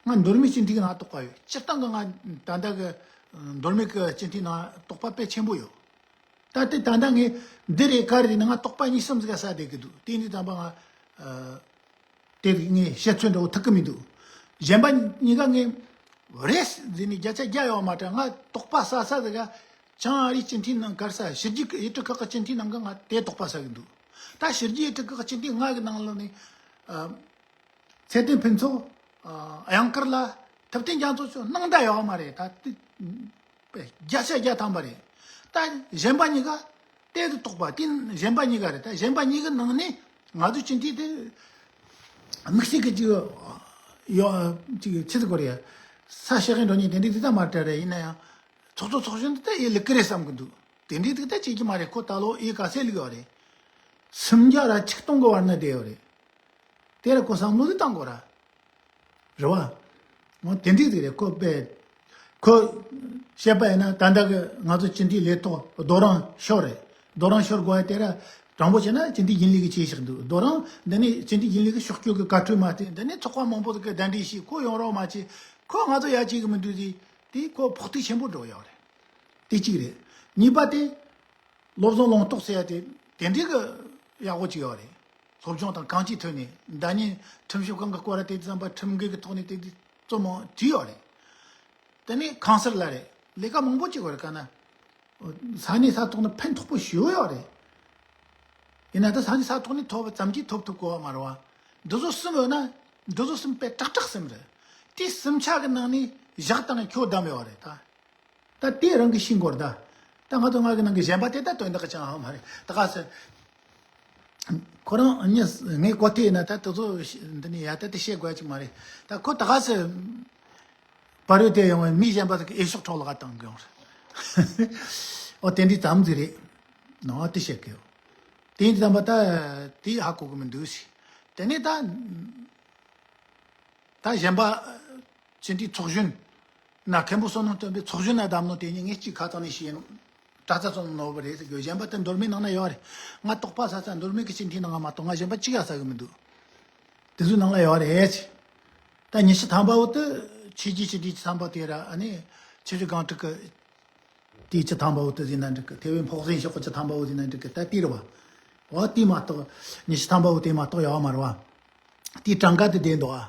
ང་མདོ་སྨད་སྤྱི་འཐུས་ཀྱི་ནང་གཏོགས་པ་ཡོད། སྤྱིར་བཏང་གི་ང་ད་ལྟ་གི་མདོ་སྨད་ཀྱི་སྤྱི་འཐུས་ནང་གཏོགས་པ་དཔེ་ཆེན་པོ་ཡོད། ད་ལྟའི་ད་ལྟ་ངས་འདི་རེད་ག་རེ་རེད་ན་ང་དོགས་པ་གཉིས་གསུམ་ཟིག་ག་ས་བསྡད་ཀྱི་འདུག་དེ་འདི་དམ་པ་ང་དེ་རིགས་ངས་བཤད་ཚོད་འདྲ་བོ་ཐུབ་ཀྱི་མི་འདུག་གཞན་པ་གཉིས་ཀ་ངས་རེད་ཟེར་ནས་བརྒྱ་ཆ་བརྒྱ་ཡོད་མ་དྲན། ང་དོགས་པ་ས་ས་ཟིག་ག་བྱང་ཨ་རིའི་སྤྱི་འཐུས་ནང་གར་ས་ཕྱི་རྒྱལ་གྱི་ཡུལ་གྲུ་ཁག་གི་སྤྱི་འཐུས་ནང་གི་ང་དེ་དོགས་པ་ཟ་གི་འདུག་ད་ཕྱི་རྒྱལ་ཡུལ་གྲུ་ཁག་གི་སྤྱི་འཐུས་ལྔ་གི་ནང་ལ་ནས་ཚེ་བརྟན་ཕུན་ཚོགས། གཡང་དཀར་ལ། ཐུབ་བསྟན་རྒྱ་མཚོ་ཚོ་སྣང་དག་ཡོད་མ་རེད་ད། དེ་བརྒྱ་ཆ་བརྒྱ་ཐམ་པ་རེད། ད་གཞན་པ་གཉིས་ཀ་གཏད་དུ་གཏོགས་པ་དེ་གཞན་པ་གཉིས་ཀ་རེད། ད་གཞན་པ་གཉིས་ཀའི་ནང་ནས་ང་ཚོ་སྤྱི་འཐུས་དེ་དམིགས་བསལ་གི་ཅིག་ཡོད་ཅིག་ཆི་ཟིག་གོ་རེད། ས་ཤེས་མཁན་འགྲོ་མཁན་དེ་འདྲ་དེ་ད་མ་རེད་རེད། ཡིན་ན་ཡང་ཚོགས་གཙོ་ཚོགས་གཞོན་དེ་ད་ཨེ་ལུགས་ཀི་རེད་བསམ་གི་འདུག་དེ་འདྲ་དེ་ད་བྱེད་ཀྱི་མ་རེད། ཁོ་ད་ལོ་ཨེ་ག་ཚད་ལུགས་ཡོད་རེད། སུམ་བརྒྱ་ར་ཆིག་སྟོང་གི་བར་ན་བསྡད་ཡོད་རེད། དེ་ར་ཁོ་བསམ་བློ་དེ་བཏང་དགོས་ར། རེད་བ། འོ་དེ་འདྲས་ཟིག་རེད། ཁོ་པས། ཁོ་བཤད་པ་ཡིན་ན་ད་ལྟ་གི་ང་ཚོ་སྤྱི་འཐུས་ལས་ཐོག་རྡོ་རིང་ཤོར་རེད། རྡོ་རིང་ཤོར་དགོས་ཡ་དེ་ར་དྲང་པོ་བྱས་ན་སྤྱི་འཐུས་རྒྱུན་ལས་ཀྱི་ཆེད་བཞག་འདུག་རྡོ་རིང་འདི་ནས་སྤྱི་འཐུས་རྒྱུན་ལས་ཀྱི་ཕྱོགས་སྐྱོད་ཀྱི་བཀའ་འཁྲོལ་མ་བསྟན། འདི་ནས་ཚོགས་པ་མང་པོ་ཟིག་གིས་གདན་འདྲེན་བྱས། ཁོ་ཡོང་རོགས་མ་བྱས། ཁོ་ང་ཚོ་ཡ་གཅིག་གི་མི་འདུག་ཟེར། དེས་ཁོ་ཕོག་ཐུག་ཆེན་པོ་འགྲོ་ཡོད་རེད། དེ་གཅིག་རེད། གཉིས་པ་དེ། བློ་བཟང་ལུང་རྟོགས་ཟེར་ཡ་དེ་དེ་འདྲའི་གི་ཡག་པོ་ཅིག་ཡོད་རེད། སློབ་སྦྱོང་དང་གང་ཅིའི་ཐོག་ནས་ཟླ་ཉིན་ཁྲིམས་ཞིབ་ཁང་གི་སྐོར་ར་དེ་དུས་ཙམ་པ་ཁྲིམས་འགལ་གི་ཐོག་ནས་དེ་དུས་རྩོད་མང་བྲིས་ཡོད་རེད། དེ་ནས་ཁང་གསར་ལ་རེད། ལས་ཀ་མང་པོ་ཅིག་ཡོད་རེད། ག་ན་ས་གནས་ས་ཐོག་ནས་ཕན་ཐོགས་པོ་ཞེ་པོ་ཡོད་རེད། ཡིན་ན་ད་ས་གནས་ས་ཐོག་ནས་ཐོབ་པ་ཙམ་གྱིས་ཐོབ་ཐུབ་གོ་བ་མ་རེད་བ། འདི་ཚོ་གསུམ་ཡོད་ན་འདི་ཚོ་གསུམ་དཔེ་ཏག་ཏག་གསུམ་རེད། དེ་གསུམ་ཆ་གི་ནང་ནས་བཞག་བཏང་ནས་ཁྱོད་བདམས་ཡོད་རེད་ད། ད་དེ་རང་གི་ཤིང་སྐོར་ད། ད་ང་ཚོ་ང་གི་ནང་གི་གཞན་པ་དེ་ད་དོན་དག་ཅང་ཡོད་མ་རེད། ད་ག་ཟེ། ཁོ་རང་ངས་ངས་གོ་ཐོས་ན་ད་དེ་ཚོ་འདི་ནས་ཡ་ད་དེ་བཤད་དགོས་ཅིག་མ་རེད། ད་ཁོ་ད་ག་ཟེ། བར་ཡོད་དེ་ཡོང་བའི་མི་གཞན་པ་ཟིག་གི་འོས་ཤོག་འཕྲོ་བརླག་བཏང་གི་ཡོང་རེད། ཨོ་དེ་འདྲའི་ཙམ་ཟིག་རེད། ནོ་དེ་བཤད་གི་ཡོད། དེ་འདྲའི་ཙམ་པ་ད་དེ་ཧ་གོ་གི་མི་འདུག་ཟེ། དེ་ནས་ད། ད་གཞན་པ། སྤྱི་འཐུས་ཚོགས་གཞོན། ན་མཁན་པོ་བསོད་ནམས་སྟོན་པའི་ཚོགས་གཞོན་ན་བདམས་ནོ་དེ་ཉིད་ངས་གཅིག་ཁ་ཚང་ནས་ཤེས་ཡིན། གྲྭ་ཚང་ཚོ་ནོར་བ་རེད་ཟེར་གི་ཡོད། གཞན་པ་དེ་མདོ་སྨད་ནང་ན་ཡོད་རེད། ང་དོགས་པ་ཟ་ས་མདོ་སྨད་ཀྱི་སྤྱི་འཐུས་ནང་ང་མ་གཏོགས་ང་གཞན་པ་གཅིག་ཡ་ཟ་གི་མི་འདུག་དེ་ཚོའི་ནང་ལ་ཡོད་རེད། ད་ཉི་ཤུ་ཐམ་པ་བོ་དེ་ཆོས་བརྒྱུད་སྤྱི་འཐུས་ཀྱི་ཚང་པ་དེ་ར་ཨ་ནི་ཆོས་བརྒྱུད་སྒང་དྲུག་གི་དེའི་བཅུ་ཐམ་པ་བོ་དེ་ཟིན་ན་འགྲིག་གི། ཐེ་བའི་འཕགས་སེང་ཤོག་གི་བཅུ་ཐམ་པ་བོ་ཟིན་ན་འགྲིག་གི། ད་དེ་རེད་བ། འོ་དེ་མ་གཏོགས་ཉི་ཤུ་ཐམ་པ་བོ་དེ་མ་གཏོགས་ཡོད་མ་རེད་བ། དེའི་གྲངས་ཀ་དེ་བསྡད་འདུག་ཨ།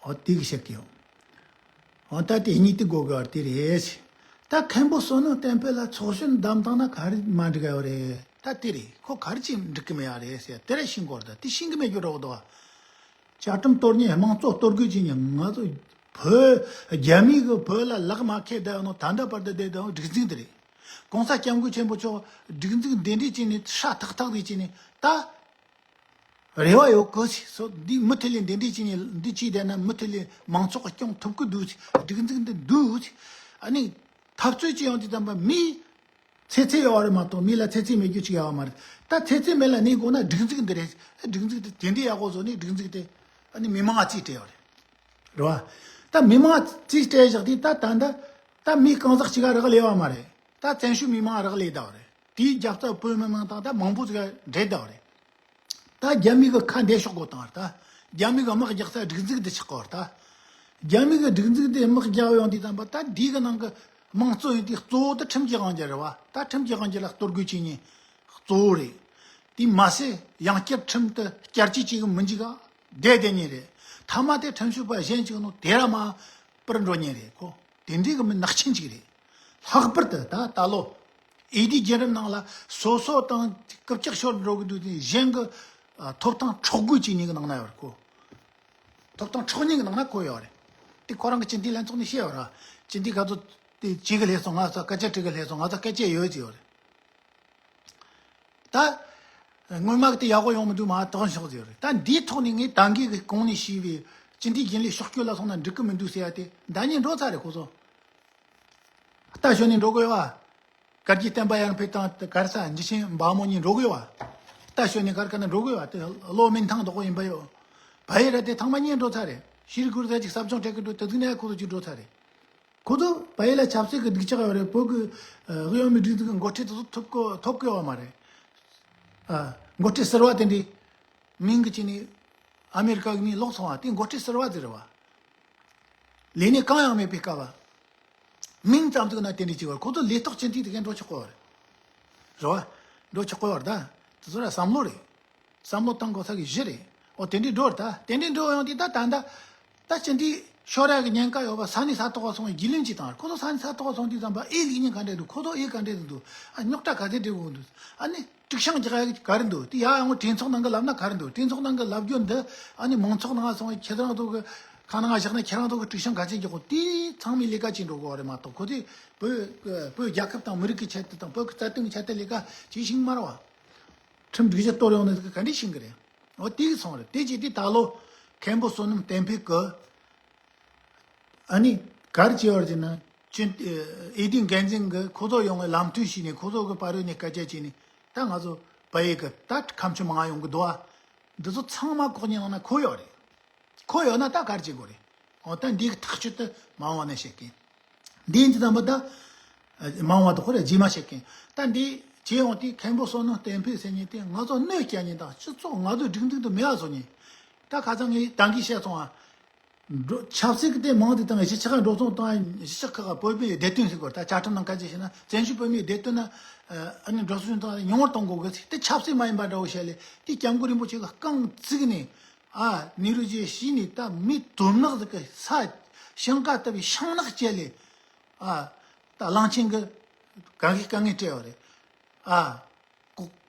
འོ་དེ་གི་བཤད་ཀྱི་ཡོད། འོ་ད་དེ་གཉིས་དེ་དགོས་གི་བ་དེ་རེད། ད་མཁན་པོ་བསོད་ནམས་བསྟན་འཕེལ་ལ་ཚོགས་གཞོན་བདམས་བཏང་ན་ག་རེ་མ་འགྲིག་ཡོད་རེད། ད་དེ་རེད། ཁོ་ག་རེ་ཅིག་འགྲིག་གི་མེད་ཡ་རེད་ཟེར། དེ་ར་ཤིང་སྐོར་ད་དེ་ཤིང་གི་མེད་རྒྱུ་རོགས་འདུག་བ། བཅའ་ཁྲིམས་གཏོར་མཁན་དམངས་གཙོ་གཏོར་དགོས་ཀྱི་ཉིན་ང་ཚོ་བོད་རྒྱ་མི་གི་བོད་ལ་ལག་མ་ཁེལ་བསྡད་ནོ་ད་ལྟ་བར་དུ་བསྡད་དང་སྒྲིག་འཛུགས་འདི་རེད། གོང་ས་སྐྱབས་མགོན་ཆེན་པོ་མཆོག་སྒྲིག་འཛུགས་འདི་འདྲས་ཅིག་ནས་ཧྲ་ཐག་ཐག་དེ་ཅིག་ནས་ད་རེ་བ་ཡོད་གི་ཟེར། འདི་མུ་མཐུད་ལས་འདི་འདྲས་ཅིག་ནས་འདི་ཅིག་བསྡད་ན་མུ་མཐུད་ལས་མང་ཚོགས་སྐྱོང་ཐུབ་གི་འདུག་ཟེར། སྒྲིག་འཛུགས་འདི་འདུག་ཟེར། ཨ་ནི་འཐབ་རྩོད་ཅིག་ཡོང་དུས་ཙམ་པ་མི། ཚེ་ཚད་ཡོད་རེད་མ་གཏོགས་མི་ལ་ཚེ་ཚད་མེད་རྒྱུ་ཅིག་ཡོད་མ་རེད། ད་ཚེ་ཚད་མེད་ལ་གནས་དགོས་ན་སྒྲིག་འཛུགས་འདི་རེད། སྒྲིག་འཛུགས་དེ་དེ་འདྲའི་ཡག་པོ་བཟོ་ནས་སྒྲིག་འཛུགས་དེ་ཨ་ནི་མི་མང་ང་རྩིས་སྤྲད་ཡོད་རེད། རེད་བ། ད་མི་མང་ང་རྩིས་སྤྲད་བཞག་དུས་ད་ད་ད་ད་མི་གང་ཟག་གཅིག་ག་རག་ལས་བ་མ་རེད། ད་བཙན་བྱོལ་མི་མང་ང་རག་ལས་ད་བ་རེད། དེའི་རྒྱབ་རྩ་བོད་མི་མང་དང་ད་མང་པོ་ཟིག་ག་འབྲེལ་ད་བ་རེད། ད་རྒྱ་མི་གི་ཁ་འདེད་ཤོག་དགོས་དང་ད། རྒྱ་མི་གི་དམག་རྒྱག་ས་སྒྲིག་འཛུགས་འདི་ཆགས་གོ་ད། རྒྱ་མི་གི་སྒྲིག་འཛུགས་འདི་དམག་རྒྱག་ཡོང་དུས་ཙམ་པ་ད་འདི་གི་ནང་གི་དམངས་གཙོ་ཡིན་དུས་གཙོ་བོ་ད་ཁྲིམས་ཀྱི་དབང་སྒྱུར་རེད་བ། ད་ཁྲིམས་ཀྱི་དབང་སྒྱུར་ལ་གཏོར་རྒོལ་བྱེད་ཉེན་གཙོ་བོ་རེད། དེ་མ་ཟད་ཡང་བསྐྱར་ཁྲིམས་དེ་བསྐྱར་བཅོས་བྱེད་གི་མི་འཇུག་ག་བསྡད་བསྡད་ཉེན་རེད། ཐ་མ་དེ་ཁྲིམས་ཞིབ་པ་གཞན་གཅིག་ནང་དེ་ར་མ་པར་འགྲོ་ཉེན་རེད་ཁོ། དེ་འདྲའི་གི་མི་ནག་ཆེན་ཅིག་རེད། ལྷག་པར་དུ་ད་ད་ལོ་ཨེ་ཌི་རྒྱལ་རབས་ནང་ལ་སོ་སོ་དང་རྐུབ་བཀྱག་ཤོར་འགྲོ་གི་འདུག་དེ་གཞན་གི་ཨ་ཐོབ་ཐང་འཕྲོག་རྒོལ་བྱེད་ཉེན་གི་ནང་ན་ཡོད་རེད་ཁོ། ཐོབ་ཐང་འཕྲོག་ཉེན་གི་ནང་ན་ཁོ་ཡོད་རེད། དེ་ཁོ་རང་གི་སྤྱི་འཐུས་ལྷན་ཚོགས་ནས་བཤད་ཡོད་ར། སྤྱི་འཐུས་ཁ་ཚོ་དེ་བྱེད་གི་སླེབས་སོང་། ང་ཚོ་སྐད་ཆ་དྲི་གི་སླེབས་སོང་། ང་ཚོ་སྐད་ཆ་ཡོད་ཅིག་ཡོད་རེད། ད། སྔོན་མ་གི་དེ་ཡག་པོ་ཡོང་མི་འདུག་མ་གཏོགས་ཤོག་ཟེར་རེད། ད་འདིའི་ཐོག་ནས་ངས་ད་གིན་གི་གོང་ནས་ཞུས་པའི་སྤྱི་འཐུས་རྒྱུན་ལས་ཕྱོགས་སྐྱོད་ལ་སོང་ན་འགྲིག་གི་མི་འདུག་ཟེར་ཡ་དེ་ཟླ་ཉིན་འགྲོ་ཚར་རེད་ཁོ་ཚོ། རྟ་ཞོན་ནས་འགྲོ་དགོས་བ། དཀར་གྱི་བསྟན་པ་ཡར་འཕེལ་དང་གར་ས་འཇི་ཆེན་འབའ་མོ་གཉིས་འགྲོ་དགོས་བ། རྟ་ཞོན་ནས་གར་ག་ན་འགྲོ་དགོས་བ་དེ་བློ་མིན་ཐང་དོག་ཡིན་པ་ཡོད། བ་ཡི་ར་དེ་ཚང་མ་གཉིས་འགྲོ་ཚར་རེད། ཤེས་རིག་ཁུར་ས་ཅིག་ཟབ་སྦྱོང་སྤྲད་གི་འགྲོ་དེ་ཚོ་ནས་ཁོ་ཚོ་ཅིག་འགྲོ་ཚར་རེད། ཁོ་ཚོ་བལ་ཡུལ་ལ་ཆབ་སྲིད་ཀྱི་སྡུག་ཅག་ཡོད་རེད། བོད་ཀྱི་ཨ་གཡོ་མི་སྒྲིག་འཛུགས་ཀྱི་འགོ་ཁྲིད་དེ་ཚོ་ཐོབ་གོ་ཐོབ་གོ་བ་མ་རེད། ཨ་འགོ་ཁྲིད་ཟུར་པ་དེ་འདྲའི་མིང་གི་ཅི་ནི་ཨ་མེ་རི་ཀ་གི་མིང་ལོག་སོང་བ་དེ་འགོ་ཁྲིད་ཟུར་པ་ཟེར་བ། ལས་གནས་གང་ཡང་མེད་པའི་སྐབས་བ། མིང་ཙམ་ཟིག་ན་དེ་འདྲའི་ཅིག་བར་ཁོ་ཚོ་ལས་ཐོག་ཅི་འཐུས་དེ་གས་འགྲོ་ཆོག་གོ་བ་རེད། རེད་བ། འགྲོ་ཆོག་གོ་བ་རེད་ད། དེ་ཚོ་ར་བསམ་བློ་རེད། བསམ་བློ་བཏང་དགོས་ས་གི་གཞི་རེད། འོ་དེ་འདྲའི་འགྲོ་རེད་ད། དེ་འདྲའི་འགྲོ་ཡོང་དུས་ད་ད་ད། ད་སྤྱི་འཐུས་ཤོར་ཡག་གི་ཉེན་ཁ་ཡོད་པ་ས་གནས་ས་ཐོག་ག་སོང་བའི་རྒྱུས་ལོན་ཅིག་བཏང་རེད། ཁོ་ཚོ་ས་གནས་ས་ཐོག་ག་སོང་དུས་ཙམ་པ་ཨེ་ལིག་ཉེན་ཁ་འདྲ་འདུག་ཁོ་ཚོ་ཨེ་ག་འདྲ་འདུག་ཨ་རྙོག་དྲ་ག་ཚོད་འདྲ་འོང་འདུག་ཨ་ནི་དཀྲུག་ཤིང་རྒྱག་ཡག་ག་རེ་འདུག་དེ་ཡ་ཡང་གྲོས་ཚོགས་ནང་གི་ལབ་ན་ག་རེ་འདུག་གྲོས་ཚོགས་ནང་གི་ལབ་རྒྱུ་འདི་ཨ་ནི་མང་ཚོགས་ནང་སོང་བའི་ཁྱེད་རང་ཚོ་གི་ཁ་ནང་བཞག་ན་ཁྱེད་རང་ཚོ་གི་དཀྲུག་ཤིང་ག་ཚོད་རྒྱག་གོ་དེ་ཚང་མའི་ལས་ཀ་ཅིག་འགྲོ་དགོས་བ་རེད་མ་གཏོགས་ཁོ་ཚོས་བོད་བོད་རྒྱལ་ཁབ་དང་མི་རིགས་ཀྱི་ཆེད་དུ་དང་བོད་ཀྱི་རྩ་དོན་གྱི་ཆེད་དུ་ལས་ཀ་ཅིག་ཤིང་མ་རེད་བ། ཁྲིམས་སྒྲིག་གཞི་གཏོར་ཡོང་ནས་ག་འདྲས་ཤིང་གི་རེད། འོ་དེ་གི་སོང་རེད། དེ་བྱས་དུས་ད་ལོ་མཁན་པོ་བསོད་ནམས་བསྟན་འཕེལ་གི་ཨ་ནི་གར་བྱས་བར་བྱས་ན་ཅི་ཨེ་ཏི་འགན་འཛིན་གི་ཁོ་ཚོ་ཡོང་བའི་ལམ་སྟོན་བྱས་ནས་ཁོ་ཚོ་གི་པར་རོལ་ནས་སྐད་ཆ་བྱས་ནས་ད་ང་ཚོ་བལ་ཡུལ་གི་ད་ཁམས་ཆུ་མང་ཡོང་གི་འདུག་ཨ། འདི་ཚོ་ཚང་མ་ལྐོག་ཉན་ནང་ན་ཁོ་ཡོད་རེད། ཁོ་ཡོད་ན་ད་གར་བྱེད་དགོས་རེད། ད་འདི་གི་ཐག་གཅོད་དེ་མ་འོངས་ནས་བྱེད་མཁན། འདི་ཡིན་དུས་ཙམ་པ་ད། མ་འོངས་པ་དེ་ཁོ་ར་རྗེས་མ་བྱེད་མཁན། ད་འདི་བྱེད་ཡོང་དུས་མཁན་པོ་བསོད་ནམས་བསྟན་འཕེལ་ཟེར་མཁན་དེ་ང་ཚོ་གནོད་སྐྱེལ་མཁན་དང་སྤྱི་ཚོགས་ང་ཚོའི་སྒྲིག་འཛུགས་དེ་མེད་པ་བཟོ་མཁན། ད་ཁ་སང་ངས་ད་གིན་བཤད་སོང་ཨ། འགྲོ་ཆབ་སྲིད་ཀྱི་དེ་མང་དེ་དང་གཞིས་ཆགས་འགྲོ་སོང་བཏང་། གཞིས་ཆགས་ཁག་བོད་མིའི་བདེ་དོན་ཟེར་དགོས། ད་བཅའ་ཁྲིམས་ནང་ག་ཅི་བྱས་ན་བཙན་བྱོལ་བོད་མིའི་བདེ་དོན་ན་ཨ་ནི་འགྲོ་སོང་བཏང་ཉུང་བར་གཏོང་དགོས་གི་ཟེར། དེ་ཆབ་སྲིད་མ་ཡིན་པ་འདྲ་བོ་བཤད་ལས་དེ་སྐྱབས་མགོན་རིན་པོ་ཆེ་གི་རྐང་བཙུགས་ནས་ཨ་ནེ་རུ་རྗེས་ཤི་ནས་ད་མི་དོན་ནག་ཟིག་གི་ས་ཞིང་ཁ་ལྟ་བུའི་ཤིང་ནགས་བཅད་ལས་ཨ་ད་གླང་ཆེན་གི་ག་གི་དཀའ་ངལ་སྤྲད་ཡོད་རེད་ཨ། ཀོ་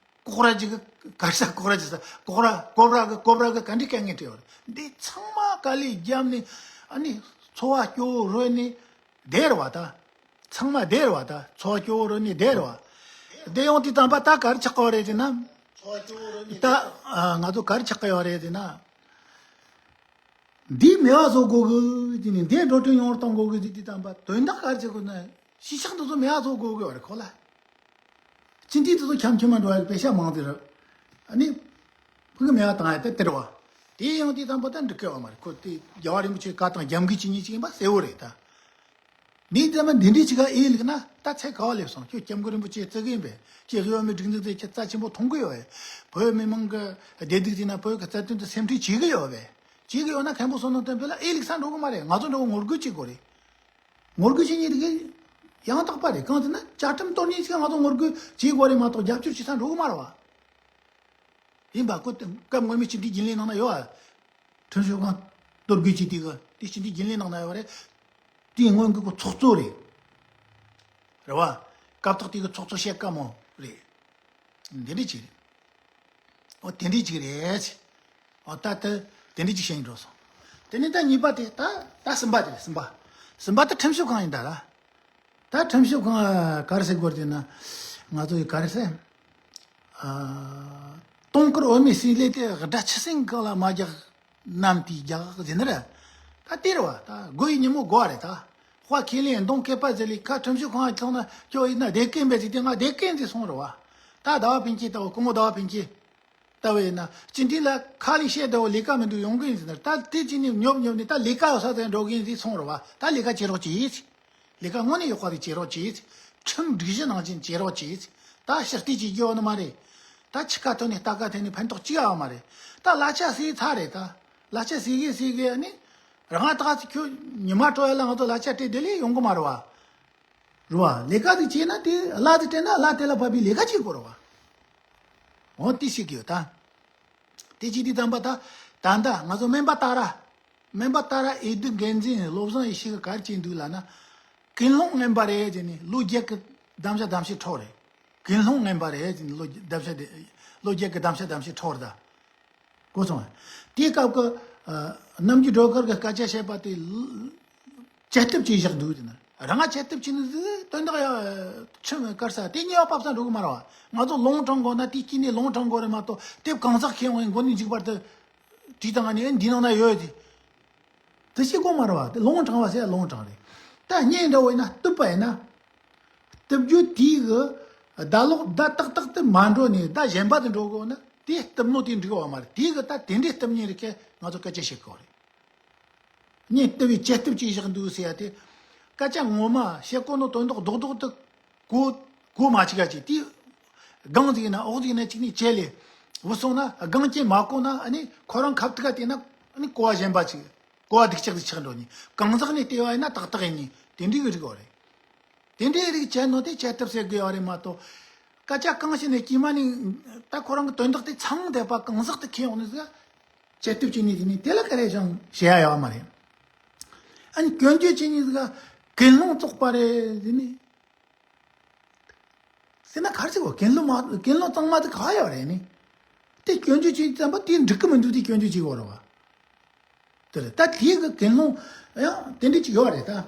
ཀོག་ར་ཅིག་གི་གར་ས་ཀོག་ར་ཅིག་ས་ཀོག་ར་ཀོབ་ར་གི་ཀོབ་ར་གི་ག་འདྲའི་དཀའ་ངལ་སྤྲད་ཡོད་རེད། འདི་ཚང་མ་དཀའ་ལས་བརྒྱབ་ནས་ཨ་ནི་འཚོ་བ་སྐྱོ་བོ་རོལ་ནས་བསྡད་རེད་བ་ད། ཚང་མ་བསྡད་རེད་བ་ད། འཚོ་བ་སྐྱོ་བོ་རོལ་ནས་བསྡད་རེད་བ། བསྡད་ཡོང་དུས་ཙམ་པ་ད་ག་རེ་ཆགས་ཀྱི་ཡོད་རེད་ཟེར་ན། ད་ཨ་ང་ཚོ་ག་རེ་ཆགས་ཀྱི་ཡོད་རེད་ཟེར་ན། འདི་མེད་པ་བཟོ་དགོས་གི་ཟེར་ནས་འདི་འགྲོ་གྲོན་ཡོང་བར་གཏོང་དགོས་གི་ཟེར་དུས་ཙམ་པ་དོན་དག་ག་རེ་བྱེད་དགོས་ན་གཞིས་ཆགས་འདི་ཚོ་མེད་པ་བཟོ་དགོས་གི་ཡོད་རེད་ཁོ་ལ། སྤྱི་འཐུས་དེ་ཚོ་འཁྱམ་འཁྱམ་མ་འགྲོ་བའི་དཔེ་ཆ་མང་དེ་རེད། ཨ་ནི་ཕུགས་མེད་པ་བཏང་ཡ་དེ་དེ་རེད་བ། དེ་ཡང་དེ་དང་པོ་ད་འགྲིག་གི་ཡོད་མ་རེད། ཁོ་དེ་རྒྱལ་བ་རིན་པོ་ཆེ་བཀའ་དང་རྒྱབ་འགལ་བྱེད་མཁན་ཅིག་ཡིན་པ་གསལ་བོ་རེད་ད། མི་ཚང་མ་འདི་འདྲའི་ཅིག་ག་ཨེ་ལིག་ན་ད་ཚད་ག་བ་སླེབས་སོང་། ཁྱོད་སྐྱབས་མགོན་རིན་པོ་ཆེ་བརྩི་གི་ཡིན་པས། ཁྱེད་དབུས་མའི་སྒྲིག་འཛུགས་དེ་ཁྱེད་རྩ་ཆེན་པོ་མཐོང་གི་ཡོད་པས། བོད་མི་མང་གི་བདེ་སྡུག་དེ་ན་བོད་ཀྱི་རྩ་དོན་དུ་སེམས་ཁྲལ་བྱེད་གི་ཡོད་པས། བྱེད་གི་ཡོད་ན་མཁན་པོ་བསོད་ནམས་བསྟན་འཕེལ་ལ་ཨེ་ལིག་ས་འགྲོ་གི་མ་རེད། ང་ཚོ་འགྲོ་གི་ངོ་རྒོལ་བྱེད་དགོས་རེད། ངོ་རྒོལ་བྱེད་མཁན་དེ་གི་ཡང་དག་པ་རེད། གང་ཟེར་ན་བཅའ་ཁྲིམས་གཏོར་མཁན་ཞིག་ང་ཚོ་ངོ་རྒོལ་བྱེད་དགོས་རེད་མ་གཏོགས་རྒྱབ་སྐྱོར་བྱེད་ས་འགྲོ་གི་མ་རེད་བ། ཡིན་པ་ཁོ་དེ་སྐབས་སྔོན་མའི་སྤྱི་འཐུས་རྒྱུན་ལས་ནང་ན་ཡོད་ཨ། ཁྲིམས་ཞིབ་ཁང་གཏོར་དགོས་ཀྱི་དེ་གི་དེ་སྤྱི་འཐུས་རྒྱུན་ལས་ནང་ན་ཡོད་རེད། དེའི་སྔོན་གི་ཁོ་ཚོགས་གཙོ་རེད། རེད་བ། སྐབས་ཐོག་དེ་གི་ཚོགས་གཙོ་ཤེལ་དཀར་མོ་རེད། འདི་འདྲ་ཅིག་རེད། ཨོ་དེ་འདྲ་ཅིག་རེད། ཨོ་ད་དེ་དེ་འདྲ་ཅིག་བཤད་འགྲོ་སོང་། དེ་ནས་ད་གཉིས་པ་དེ་ད་ད་གསུམ་པ་དེ་རེད། གསུམ་པ། གསུམ་པ་དེ་ཁྲིམས་ཞིབ་ཁང་ཡིན་ད་ར། ད་ཁྲིམས་ཞིབ་ཁང་ག་རེ་ཟེར་དགོས་རེད་ན། ང་ཚོ་ཡི་ག་རེ་ཟེར། ཨ། སྟོང་སྐོར་འོས་མི་སྲིད་ལས་དེ་དགྲ་ཆུ་སྲིན་གང་ལ་མ་རྒྱག་ནམ་དེའི་རྒྱག་ཟེར་ནི་རེད། ད་དེ་རེད་བ། ད་དགོས་ཡི་ཉིན་མོ་དགོས་བ་རེད་ད། དཔའ་ཁས་ལེན་གདོང་སྐེད་པ་ཟེར་ལས་ཁ་ཁྲིམས་ཞིབ་ཁང་ཚང་ན་ཁྱོད་ཡིན་ན་བདེ་སྐྱིད་འབད་ཟེར་དེ་ང་བདེ་སྐྱིད་ཟེར་སོང་རེད་བ། ད་ཟླ་བ་ཕན་ཆད་ལྟ་བུ་སྐུ་ངོ་ཟླ་བ་ཕན་ཆད་ལྟ་བུ་ཡིན་ན་སྤྱི་འཐུས་ལ་ཁ་ལས་བཤད་ལྟ་བུ་ལས་ཀ་མི་འདུག་ཡོང་གི་ཡིན་ཟེར་ན། ད་དེ་ཅི་ནས་ཉོབ་ཉོབ་ནས་ད་ལས་ཀ་ཡོད་ས་དེ་འགྲོ་གི་ཡིན་ཟེར་སོང་རེད་བ། ད་ལས་ཀ་བྱེད་རོགས་གྱིས། ལས་ཀ་དངོས་གནས་ཡག་པ་ཞིག་བྱེད་རོགས་གྱིས། ཁྲིམས་སྒྲིག་གཞི་ནང་བཞིན་བྱེད་རོགས་གྱིས། ད་ཕྱི་བལྟས་ཀྱི་རྒྱུ་ཡོད་ནི་མ་རེད། ད་ཕྱི་ཁ་ཐོན་ནས་རྟ་ཁ་ཐོན་ནས་ཕན་ཐོགས་ཅི་ཡང་ཡོད་མ་རེད། ད་གླ་ཆ་ཟས་ཚར་རེད་ད། གླ་ཆ་ཟས་གི་ཟས་གི་ཨ་ནི། རང་ད་ཚོ་ཁྱོད་ཉི་མ་དྲོ་ཡ་ལ་ང་ཚོ་གླ་ཆ་སྤྲད་དེ་ལས་ཡོང་གི་མ་རེད་བ། རེད་བ། ལས་ཀ་ཟིག་བྱས་ན་དེ་གླ་ཟིག་སྤྲད་ན་གླ་དེ་ལ་བབས་པའི་ལས་ཀ་བྱེད་དགོས་རེད་བ། འོ་དེ་ཤེས་ཀྱི་ཡོད་ད། དེ་ཅི་དེ་དམ་པ་ད། ད་ལྟ་ང་ཚོ་སྨན་པ་ཏཱ་ར། སྨན་པ་ཏཱ་ར་འོས་བསྡུ་འགན་འཛིན་བློ་བཟང་ཡེ་ཤེས་ཀྱིས་ག་རེ་བྱས་འདུག་ལབ་ན། ཀུན་སློང་ངན་པ་རེད་ཟེར་ནས་ལོ་བརྒྱད་ཀྱི་གདམ་བྱ་གདམ་བྱའི་འཕྲོ་རེད། ཀུན་སློང་ངན་པ་རེད་ཟེར་ནས་ལོ་གདམ་བྱ་དེ། ལོ་བརྒྱད་ཀྱི་གདམ་བྱ་གདམ་བྱའི་འཕྲོ་རེད་ད། གོ་སོང་ངས། དེའི་སྐབས་ཀྱི་ཨ་རྣམ་རྒྱལ་སྒྲོལ་དཀར་གྱིས་སྐད་ཆ་བཤད་པ་དེ་ལ་བཅད་ཐབས་བྱས་བཞག་འདུག་ཟེར་ན། རང་ང་བཅད་ཐབས་བྱས་ནི་ཟིག་དོན་དག་ཡ། ཁྲིམས་དཀར་ས་དེ་ཉེས་པ་ཕབ་ས་འགྲོ་གི་མ་རེད་བ། ང་ཚོ་ལོང་དྲང་དགོས་ན་དེའི་དཀྱིལ་ནས་ལོང་དྲང་དགོས་རེད་མ་གཏོགས་དེབ་གང་ཟག་ཁེ་ཡོང་བའི་མགོ་ནས་མཇུག་བར་དུ་བྲིས་བཏང་ནས་འདི་ནང་ན་ཡོད་དེ། དེ་ཤེས་དགོས་མ་རེད་བ། དེ་ལོང་དྲང་བ་ཟེར་ཡ་ལོང་དྲང་རེད། ད་སྙན་འདྲ་བོ་ཡིན་ན་གཏུབ་པ་ཡིན་ན། གཏུབ་རྒྱུ་དེའི་གི་ཟླ་ལོག་ཟླ་ཏག་ཏག་ཏུ་མ་འགྲོ་ནས་ཟླ་གཞན་པ་དུ་འགྲོ་དགོས་ན་དེ་གཏུབ་ནོ་དེ་འགྲིག་བ་མ་རེད། དེའི་གི་ད་དེ་འདྲའི་གཏུབ་མཁན་རིགས་ཀྱིས་ང་ཚོ་སྐད་ཆ་བཤད་དགོས་རེད། སྙན་གཏུབ་པའི་བཅད་གཏུབ་ཅིག་བཞག་འདུག་ཟེར་ཡ་དེ། སྐད་ཆ་ངོ་མ་བཤད་གོ་ནོ་དོན་དག་རྡོག་རྡོག་ཏུ་གོ་གོ་མ་བཅུག་ག་ཅིག་དེ། སྒང་ཟིག་ཡིན་ན་འོག་ཟིག་ཡིན་ན་གཅིག་ནས་བཅད་ལས། བུད་སོང་ན་སྒང་རྐྱེན་མ་གོ་ན་ཨ་ནི་ཁོ་རང་ཁ་ཐུག་ག་བལྟས་ན་ཨ་ནི་གོ་བ་གཞན་པ་ཅིག་གོ་བ་སྡུག་ཅག་ཅིག་ཆགས་འགྲོ་ནི། གང་ཟག་ནས་བལྟས་པ་ཡིན་ན་ཏག་ཏག་ཡིན་ནི་དེ་འདྲའི་གི་རིགས་བ་རེད། དེ་འདྲའི་རིགས་བྱས་ནོ་དེ་བཅད་ཐབས་ཟེར་དགོས་བ་རེད་མ་གཏོགས། སྐད་ཆ་གང་བཤད་ནས་དཀྱུས་མ་ནས་ད་ཁོ་རང་གི་དོན་དག་དེ་ཚང་བསྡད་པ་གང་ཟག་དེ་ཁེ་ཡོང་ནི་ཟིག་བཅད་ཐབས་བྱས་ནས་དེ་ནས་དེ་ལ་ག་རེ་ཞང་བཤད་ཡ་ཡོད་མ་རེད། ཨ་ནི་སྐྱོན་བརྗོད་བྱས་ནས་ཟིག་ཀུན་སློང་བཙོག་པ་རེད་ཟེར་ནས། ཟེར་ན་ག་རེ་ཟེར་གོ། ཀུན་སློང་མ་ཀུན་སློང་གཙང་མ་དེ་ག་ཡོད་རེད་ནི། དེ་སྐྱོན་བརྗོད་བྱས་ཙམ་པ་དེ་འགྲིག་གི་མི་འདུག་དེ་སྐྱོན་བརྗོད་བྱེད་དགོས་རེད་བ། དེ་རེད། ད་དེའི་གི་ཀུན་སློང་ཡང་དེ་འདྲ་ཅིག་ཡོད་རེད་ད།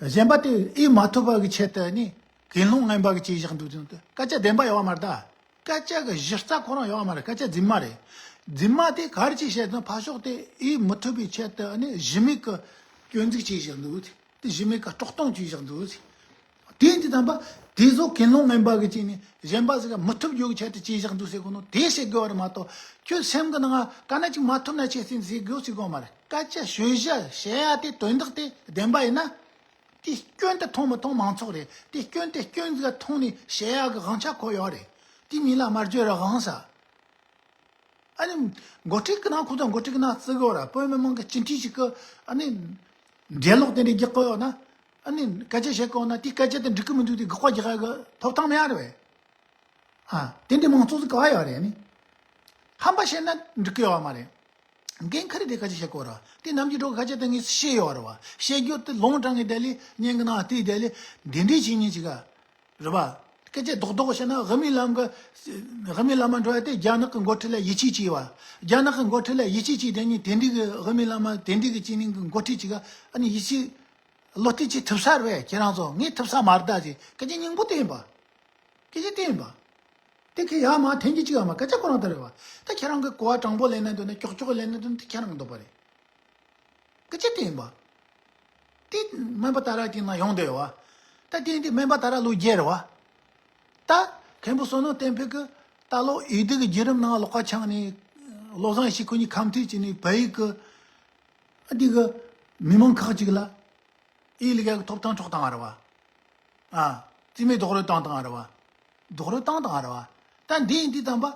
གཞན་པ་དེ་ཨེ་མ་ཐུབ་པ་གི་ཆེད་དུ་ནི་ཀུན་སློང་ངན་པ་གི་བྱས་བཞག་འདུག་དེ་སྐད་ཆ་བདེན་པ་ཡོད་མ་རེད་ད། སྐད་ཆ་གི་གཞི་རྩ་ཁོ་རང་ཡོད་མ་རེད། སྐད་ཆ་རྫུན་མ་རེད། རྫུན་མ་དེ་ག་རེ་ཅིག་བཤད་ན་ཕར་ཕྱོགས་དེ་ཨེ་མི་ཐུབ་པའི་ཆེད་དུ་ནི་གཞི་མེད་གི་སྐྱོན་འཛུགས་བྱས་བཞག་འདུག་དེ་གཞི་མེད་ཀ་དཀྲོག་གཏོང་བྱས་བཞག་འདུག་དེ་ཡིན་དུས་ཙམ་པ་དེ་ཚོ་ཀུན་སློང་ངན་པ་གི་བྱས་ནས་གཞན་པ་ཟིག་ག་མི་ཐུབ་རྒྱུ་གི་ཆེད་དུ་བྱས་བཞག་འདུག་ཟེར་གོ་ནོ་དེ་བཤད་དགོས་བ་རེད་མ་གཏོགས། ཁྱོད་སེམས་གི་ནང་ང་ག་ན་ཅིག་མ་ཐུབ་ན་ཆེ་སྲིད་ཟེར་དགོས་ཟེར་གོ་མ་རེད། སྐད་ཆ་ཤོད་བྱ་བཤད་ཡ་དེ་དོན་དག་དེ་བདེན་པ་ཡིན་ན། དེ་སྐྱོན་དེ་མཐོང་མི་མཐོང་མང་ཚོགས་རེད། དེ་སྐྱོན་དེ་སྐྱོན་ཟིག་མཐོང་ནས་བཤད་ཡ་གི་དབང་ཆ་ཁོ་ཡོད་རེད། དེ་མིན་ལ་མ་བརྗོད་ར་དབང་ས། ཨ་ནི། འགོ་ཁྲིད་ཀྱི་ནང་ཁོ་ཚོ་འགོ་ཁྲིད་ཀྱི་ནང་བརྩི་གི་ཡོད་ར། བོད་མི་མང་གི་སྤྱི་འཐུས་ཤིག་གི་ཨ་ནི། འགྲེལ་ལོག་དེ་འདྲ་རྒྱག་གི་ཡོད་ན། ཨ་ནི་སྐད་ཆ་བཤད་གི་ཡོད་ན་དེ་སྐད་ཆ་དེ་འགྲིག་གི་མི་འདུག་དེ་དགག་པ་རྒྱག་ཡ་གི་ཐོབ་ཐང་མེད་ཡ་རེད་བས། ཨ། དེ་འདྲའི་མང་ཚོགས་ཟིག་ག་བ་ཡོད་རེད་ནི། ཧམ་པ་བཤད་ན་འགྲིག་གི་ཡོད་བ་མ་རེད། འགན་ཁུར་དེ་སྐད་ཆ་བཤད་གོ་ར། དེ་ནམ་རྒྱུན་འགྲོ་སྐད་ཆ་དེ་ངས་བཤད་ཡོད་ར་བ། བཤད་རྒྱུ་དེ་ལུང་དྲངས་ངས་དེ་ལས་ཉན་གི་ནང་བལྟས་དེ་ལས་འདི་འདྲའི་བྱེད་ཉན་ཅིག་ག་རེད་བ། སྐད་ཆ་རྡོག་རྡོག་བཤད་ན་དབུ་མའི་ལམ་གི། དབུ་མའི་ལམ་མ་འགྲོ་ཡ་དེ་རྒྱ་ནག་གི་འགོ་ཁྲིད་ལ་ཡིད་ཆེས་བྱས་བ། རྒྱ་ནག་གི་འགོ་ཁྲིད་ལ་ཡིད་ཆེས་བྱས་དེ་ཉིད་དེ་འདྲའི་གི་དབུ་མའི་ལམ་དེ་འདྲའི་གི་བྱས་ནས་གི་འགོ་ཁྲིད་ཅིག་ག་ཨ་ནི་ཡིད་ཆེས། བློ་གཏད་བྱེད་ཐུབ་ས་རེད་བས། ཁྱེད་རང་ཚོ་ངས་ཐུབ་ས་མ་རེད་ཟེར། སྐད་ཆ་སྙིང་པོ་དེ་ཡིན་པ། སྐད་ཆ་དེ་ཡིན་པ། དེ་ཁྱེད་ཡ་མ་འཐེན་གྱི་ཅིག་ཡ་མ་སྐད་ཆ་ཁོ་རང་ལྟར་རེད་བ། ད་ཁྱེད་རང་གི་གོ་བ་དྲང་པོ་ལེན་ན་འདོད་ན་ཀྱོག་ཀྱོག་ལེན་ན་འདོད་ན་དེ་ཁྱེད་རང་གི་འདོད་པ་རེད། སྐད་ཆ་དེ་ཡིན་པ། དེ་སྨན་པ་ཏཱ་ར་དེ་ན་ཡོང་བསྡད་ཡོད་བ། ད་དེ་ཡིན་དུས་སྨན་པ་ཏཱ་ར་ལོ་བརྒྱད་རེད་བ། ད་མཁན་པོ་བསོད་ནམས་བསྟན་འཕེལ་གི་ད་ལོ་འོས་བསྡུ་གི་བརྒྱུད་རིམ་ནང་ལོགས་ཀ་ཆགས་ནས། བློ་བཟང་ཡེ་ཤེས་ཁོ་གཉིས་ཁ་མཐུན་བྱས་ནས་བལ་ཡུལ་གི་ཨ་དེ་གི་མི་མང་ཁག་ཅིག་ལ། ཨེ་ལི་ཀ་གི་ཐོབ་ཐང་འཕྲོག་བཏང་བ་རེད་བ། ཨ། རྩིས་མེད་རྡོག་རོལ་བཏང་བཏང་བ་རེད་བ། རྡོག་རོལ་བཏང་བཏང་བ་རེད་བ། ད་འདི་ཡིན་དུས་ཙམ་པ།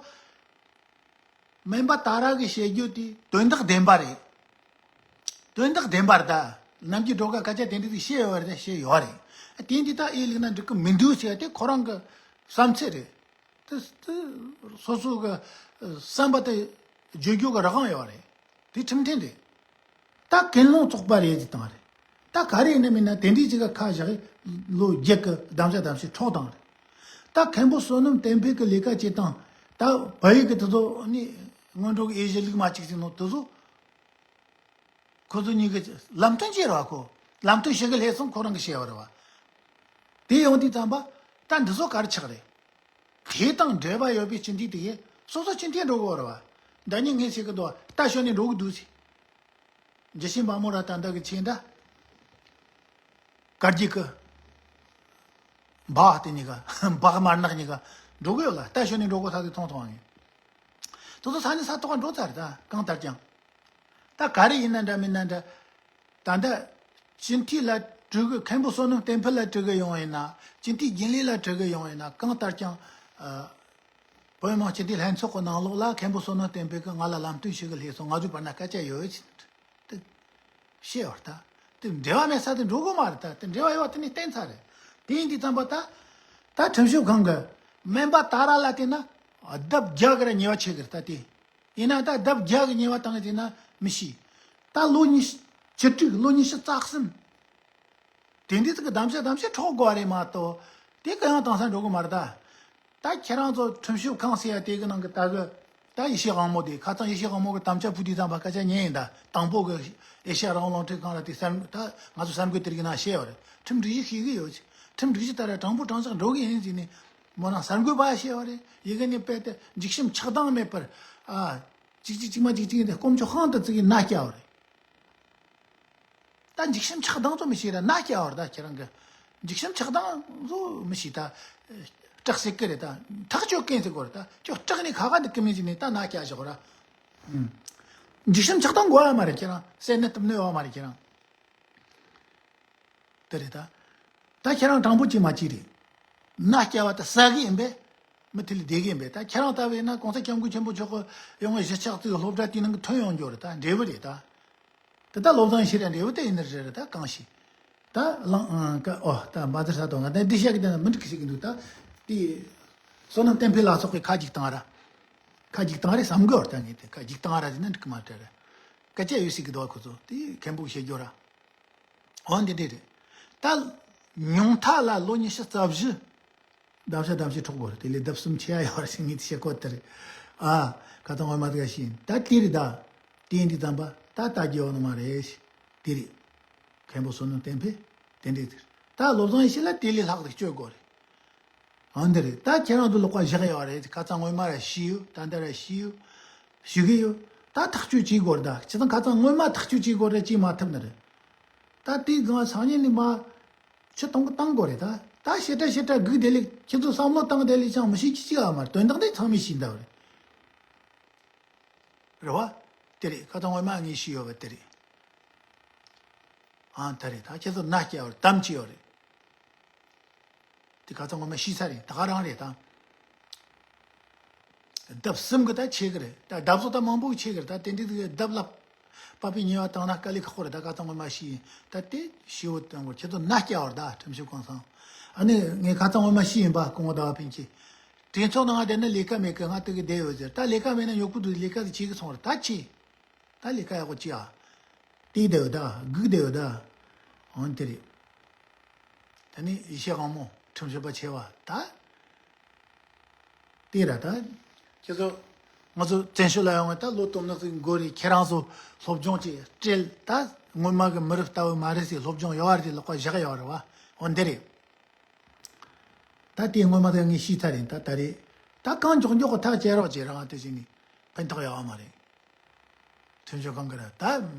སྨན་པ་ཏཱ་ར་གི་བཤད་རྒྱུ་དེ་དོན་དག་བདེན་པ་རེད། དོན་དག་བདེན་པ་རེད་ད། ནམ་རྒྱུན་སྒྲོལ་དཀར་སྐད་ཆ་དེ་འདྲ་ཞིག་བཤད་ཡོད་རེད་ད། བཤད་ཡོད་རེད། དེ་འདི་ད་ཨེ་ལིག་ན་འགྲིག་གི་མི་འདུག་ཟེར་དེ་ཁོ་རང་གི་བསམ་ཚུལ་རེད། དེ་དེ་སོ་སོ་གི་བསམ་པ་དེ་བརྗོད་རྒྱུ་གི་རང་དབང་ཡོད་རེད། དེ་ཁྲིམས་མཐུན་རེད། ད་ཀུན་སློང་བཙོག་པ་རེད་ཅེས་བཏང་རེད། ད་ག་རེ་ཡིན་ན་མིན་ན་དེ་འདྲའི་ཅིག་ག་ཁ་བཞག་ལོ་བརྒྱད་ཀྱི་གདམ་ཤ་གདམ་ཤ་འཕྲོག་བཏང་རེད། ད་མཁན་པོ་བསོད་ནམས་བསྟན་འཕེལ་གྱི་ལས་ཀ་བྱེད་སྟངས། ད་བལ་ཡུལ་གྱི་དེ་ཚོ་ནི་སྔོན་འགྲོ་གི་དབྱེ་གཞི་ལུགས་མ་གཅིག་ཟིན་ནོ་དེ་ཚོ། ཁོ་ཚོ་གཉིས་ཀྱི་ལམ་སྟོན་བྱས་ར་བ། ཁོ་ལམ་སྟོན་བྱེད་གི་སླེབས་སོང་། ཁོ་རང་གི་བཤད་པ་རེད་བ། དེ་ཡོང་དུས་ཙམ་པ་ད་འདི་ཚོ་ག་རེ་ཆགས་རེད། དེ་དང་འབྲེལ་བ་ཡོད་པའི་སྤྱི་འཐུས་དེ་གས་སོ་སོ་སྤྱི་འཐུས་འགྲོ་གི་ཡོད་རེད་བ། ཟླ་ཉིན་ངས་བཤད་གི་འདུག་བ། རྟ་ཞོན་ནས་འགྲོ་གི་འདུག་ཟེར། འཇུ་ཆེན་བ་མོ་ར་ད་འདི་གི་ཆེན་ད། དཀར་རྒྱུག་གི་འབག་དེ་གཉིས་ཀ་འབག་དམར་ནག་གཉིས་ཀ་འགྲོ་གི་ཡོད་ལ། རྟ་ཞོན་ནས་འགྲོ་གི་ཐག་དེ་མཐོང་མཐོང་ངས། དེ་ཚོ་ས་ནས་ས་ཐོག་ག་འགྲོ་ཚར་རེད་ད། གང་ལྟར་ཀྱང་། ད་ག་རེ་ཡིན་ན་འདྲ་མིན་ན་འདྲ། ད་ལྟ་སྤྱི་འཐུས་ལ་གྲོས་གི། མཁན་པོ་བསོད་ནམས་བསྟན་འཕེལ་ལ་གྲོས་གི་ཡོང་ཡིན་ན། སྤྱི་འཐུས་རྒྱུན་ལས་ལ་གྲོས་གི་ཡོང་ཡིན་ན། གང་ལྟར་ཀྱང་། ཨ། བོད་མི་མང་སྤྱི་འཐུས་ལྷན་ཚོགས་ཀྱི་ནང་ལོགས་ལ་མཁན་པོ་བསོད་ནམས་བསྟན་འཕེལ་གྱིས་ང་ལ་ལམ་སྟོན་ཞུ་གི་སླེབས་སོང་། ང་ཚོའི་བར་ན་སྐད་ཆ་ཡོད་ཅེས་དེ་བཤད་བར་ད། དེ་འབྲེལ་བ་མེད་ས་དེ་འགྲོ་གི་མ་རེད་ད། དེ་འབྲེལ་བ་ཡོད་པ་དེ་ནས་བསྟན་ཚར་རེད། དེ་ཡིན་དུས་ཙམ་པ་ད། ད་ཁྲིམས་ཞིབ་ཁང་གི་སྨན་པ་ཏཱ་ར་ལ་བལྟས་ན་ལྡབ་བརྒྱ་གི་ར་ཉེས་པ་ཆེ་གི་རེད་ད་དེ། ཡིན་ན་ད་ལྡབ་བརྒྱ་གི་ཉེས་པ་བཏང་ཡོད་ན་མི་ཤེས། ད་ལོ་ཉི་ཤུ་བཅུ་དྲུག་ལོ་ཉི་ཤུ་རྩ་གསུམ། དེ་འདྲའི་ཚིག་གི་གདམ་གསེས་གདམ་གསེས་འཕྲོག་དགོས་པ་རེད་མ་གཏོགས། དེ་གང་ཡང་བཏང་ས་འགྲོ་གི་མ་རེད་ད། ད་ཁྱེད་རང་ཚོ་ཁྲིམས་ཞིབ་ཁང་ཟེར་ཡ་དེ་གི་ནང་གི་ད་གི། ད་ཡེ་ཤེས་དབང་མོ་དེ་ཁ་སང་ཡེ་ཤེས་དབང་མོ་གི་དམ་བཅའ་ཕུལ་དུས་ཙམ་པ་སྐད་ཆ་ཉན་ཡིན་ད། དང་པོ་གི་ཨེ་ཤ་ཡ་རང་དབང་རླུང་འཕྲིན་ཁང་ལ་དེ་གསར་ད་ང་ཚོ་གསར་འགོད་དེ་རིགས་ནང་བཤད་པ་རེད། ཁྲིམས་སྒྲིག་གཞི་ཤེས་གི་ཡོད། ཁྲིམས་སྒྲིག་གཞི་ལྟར་དྲང་པོ་དྲང་གཞག་འགྲོ་གི་ཡིན་ཟེར་ནས་མོ་རང་གསར་འགོད་པ་བཤད་པ་རེད། ཡི་གེ་ནས་དཔེ་དེ་འཇིགས་ཞུམ་ཆགས་སྡང་མེད་པར། ཨ། གཅིག་གཅིག་གཅིག་མ་གཅིག་གཅིག་ཡིན་ཏེ་དཀོན་མཆོག་དཔང་དུ་བཙུགས་ཀྱི་མནའ་བསྐྱལ་བ་རེད། ད་འཇིགས་ཞུམ་ཆགས་སྡང་ཚོ་མི་ཤེས་ར་མནའ་བསྐྱལ་བར་ད་ཁྱེད་རང་གི། འཇིགས་ཞུམ་ཆགས་སྡང་ཚོ་མི་ཤེས་ད། སྐྲག་སྲེད་ཀི་རེད་ད། ཐག་གཅོད་མཁན་ཟེར་དགོས་རེད་ད། ཁྱོད་སྐྲག་ནས་ཁ་ཁ་འདུག་གི་མིན་ཟེར་ནས་ད་མནའ་བསྐྱལ་བཞག་ར། ཨུམ། འཇིགས་ཞུམ་ཆགས་སྡང་དགོས་ཡ་མ་རེད་ཁྱེད་རང་། སེམས་ནད་དུ་གནོད་ཡ་མ་རེད་ཁྱེད་རང་། དེ་རེད་ད། ད་ཁྱེད་རང་དྲང་པོ་ཅིག་མ་ཅིག་རེད། མནའ་བསྐྱལ་བ་ད་ཟ་གི་ཡིན་པས། མི་དེ་ལས་བསྡད་གི་ཡིན་པས། ད་ཁྱེད་རང་ལྟ་བས་ན་གོང་ས་སྐྱབས་མགོན་ཆེན་པོ་མཆོག་གི་ཡོང་བའི་གཞིས་ཆགས་ཚོའི་སློབ་གྲྭ་དེའི་ནང་གི་ཐོན་ཡོང་རྒྱུ་རེད་ད། འབྲས་བུ་རེད་ད། དེ་ད་བློ་བཟང་ཡེ་ཤེས་ར་འབྲས་བུ་དེ་ཡིན་ནི་རེད་རེད་ད་གང་ཤེས། ད་ལང་ཨང་ཀ་ཨོ་ད་འབའ་ཟེར་ས་དང་ང་ད་འདི་བཤད་གི་དེ་ན་མི་འགྲིག་གི་ཤེས་གི་འདུག་ད་དེ་བསོད་ནམས་བསྟན་འཕེལ་ལ་སོགས་པའི་ཁ་འཇིག་བཏང་ར། ཁ་འཇིག་བཏང་རེད་བསམ་གི་བར་ད་ངས་དེ་ཁ་འཇིག་བཏང་ར་ཟེར་ན་འགྲིག་གི་མ་རེད་ར། སྐད་ཆ་ཡོད་སྲིད་གི་འདུག་ཁོ་ཚོ་དེ་མཁན་པོ་བཤད་རྒྱུ་ར། འོ་འདི་འདྲ་རེད། ད་ཉུང་མཐའ་ལ་ལོ་ཉི་ཤུ་རྩ་བཞི། གདམ་ཤ་གདམ་ཤ་འཕྲོག་དགོས་རེད། དེ་ལས་ལྡབ་གསུམ་ཆེ་ཡ་ཡོད་རེད་ཟེར་ངས་དེ་བཤད་གོ་དེ་རེད། ཨ། ཁ་ཚང་ངོ་མ་དེ་ག་ཤེས་ཡིན་ད་དེ་རེད་ད། དེ་ཡིན་དུས་ཙམ་པ་ད་ལྟ་རྒྱུ་ཡོད་ནི་མ་རེད། དེ་རེད། མཁན་པོ་བསོད་ནམས་བསྟན་འཕེལ་དེ་འདྲས་དེ་རེད། ད་བློ་བཟང་ཡེ་ཤེས་ལ་དེ་ལས་ལྷག་ཏུ་སྤྱོད་དགོས་རེད། འོ་འདི་རེད། ད་ཁྱེད་རང་ཚོ་ལོག་པ་བཞག་ཡོད་རེད། ཁ་ཚང་ངོ་མ་ར་ཤི་ཡོད། ད་འདི་ར་ཤི་ཡོད། ཞུ་གི་ཡོད། ད་ཐག་གཅོད་བྱེད་དགོས་རེད་ད། ཁྱེད་ཚང་ཁ་ཚང་ངོ་མ་ཐག་གཅོད་བྱེད་དགོས་རེད། བྱེད་མ་ཐུབ་ནི་རེད། ད་དེའི་སྒང་སང་ཉིན་ནས་མ་ཆུ་གཏོང་གི་བཏང་དགོས་རེད་ད། ད་ཞེ་དྲག་ཞེ་དྲག་སྒུག་བསྡད་ལེ་ཁྱེད་ཚོ་བསམ་བློ་བཏང་བསྡད་ལེ་ཅང་མི་ཤེས་ཀྱི་ཅི་ཡོད་མ་རེད། དོན་དག་དེ་ཚང་མས་ཤེས་འདུག་རེད། རེད་བ། དེ་རེད། ཁ་ཚང་ངོ་མ་ངས་ཤེས་ཡོད་པ་དེ་རེད། ཨང་ད་རེད། ད་ཁྱེད་ཚོ་མནའ་སྐྱེལ་བར་དམ་བཅས་ཡོད་རེད། དེ་ཁ་ཚང་ངོ་མ་ཤེས་ཚར་རེད། ད་ག་རང་རེད་ད། ལྡབ་གསུམ་གི་ད་ཆེ་གི་རེད། ད་ལྡབ་བཟོ་ད་མང་པོ་ཆེ་གི་རེད། ད་དེ་འདྲའི་ལྡབ་ལ་པ་པའི་ཉེས་པ་བཏང་ན་དཀའ་ལས་ཁག་པོ་རེད། ད་ཁ་ཚང་ངོ་མ་ཤེས་ཡིན། ད་དེ་ཞེ་བོ་བཏང་དགོས། ཁྱེད་ཚོ་མནའ་སྐྱེལ་བར་ད་ཁྲིམས་ཞིབ་ཁང་ཚང་། ཨ་ནི་ངས་ཁ་ཚང་ངོ་མ་ཤེས་ཡིན་པ་སྐུ་ངོ་ཟླ་བ་ཕུན་སྐྱིད། གྲོས་ཚོགས་ནང་བསྡད་ན་ལས་ཀ་མེད་གི། ང་དེ་གི་བསྡད་ཡོད་ཟེར། ད་ལས་ཀ་མེད་ན་ཉོ་གི་འདུག་ལས་ཀ་དེ་བྱེད་གི་སོང་རེད། ད་ཆེ། ད་ལས་ཀ་ཡག་པོ་ཅིག་ཨ། དེ་བསྡད་ཡོད་ད། སྒུག་བསྡད་ཡོད་ད། འོན་དེ་རེད། ད་ནི་ཡེ་ཤེས་དབང་མོ་ཁྲིམས་ཞིབ་པ་ཆེ་བ་ད། དེ་ར་ད། ཁྱེད་ཚོ། ང་ཚོ་བཙན་བྱོལ་ལ་ཡོང་བ་ད་ལོ་དོ་ནག་ཅིག་འགོར་རེད། ཁྱེད་རང་ཚོ་སློབ་སྦྱོང་ཅིག་སྤྲད་ད། སྔོན་མ་གི་མི་རབས་ལྟ་བུ་མ་རེད་ཟེར་སློབ་སྦྱོང་ཡོད་རེད་ཟེར་ལག་པ་བཞག་ཡོད་རེད་བ། འོ་འདི་རེད། ད་དེ་སྔོན་མ་ད་ངས་ཤེས་ཚར་རེད། ད་ད་རེད། ད་གང་མགྱོགས་མགྱོགས་གི་ཐག་བཅད་རོགས་བྱེད་རང་དེ་བྱས་ནས་ཕན་ཐོགས་ཡོད་བ་མ་རེད། ཁྲིམས་ཞིབ་ཁང་གི་ར་ད་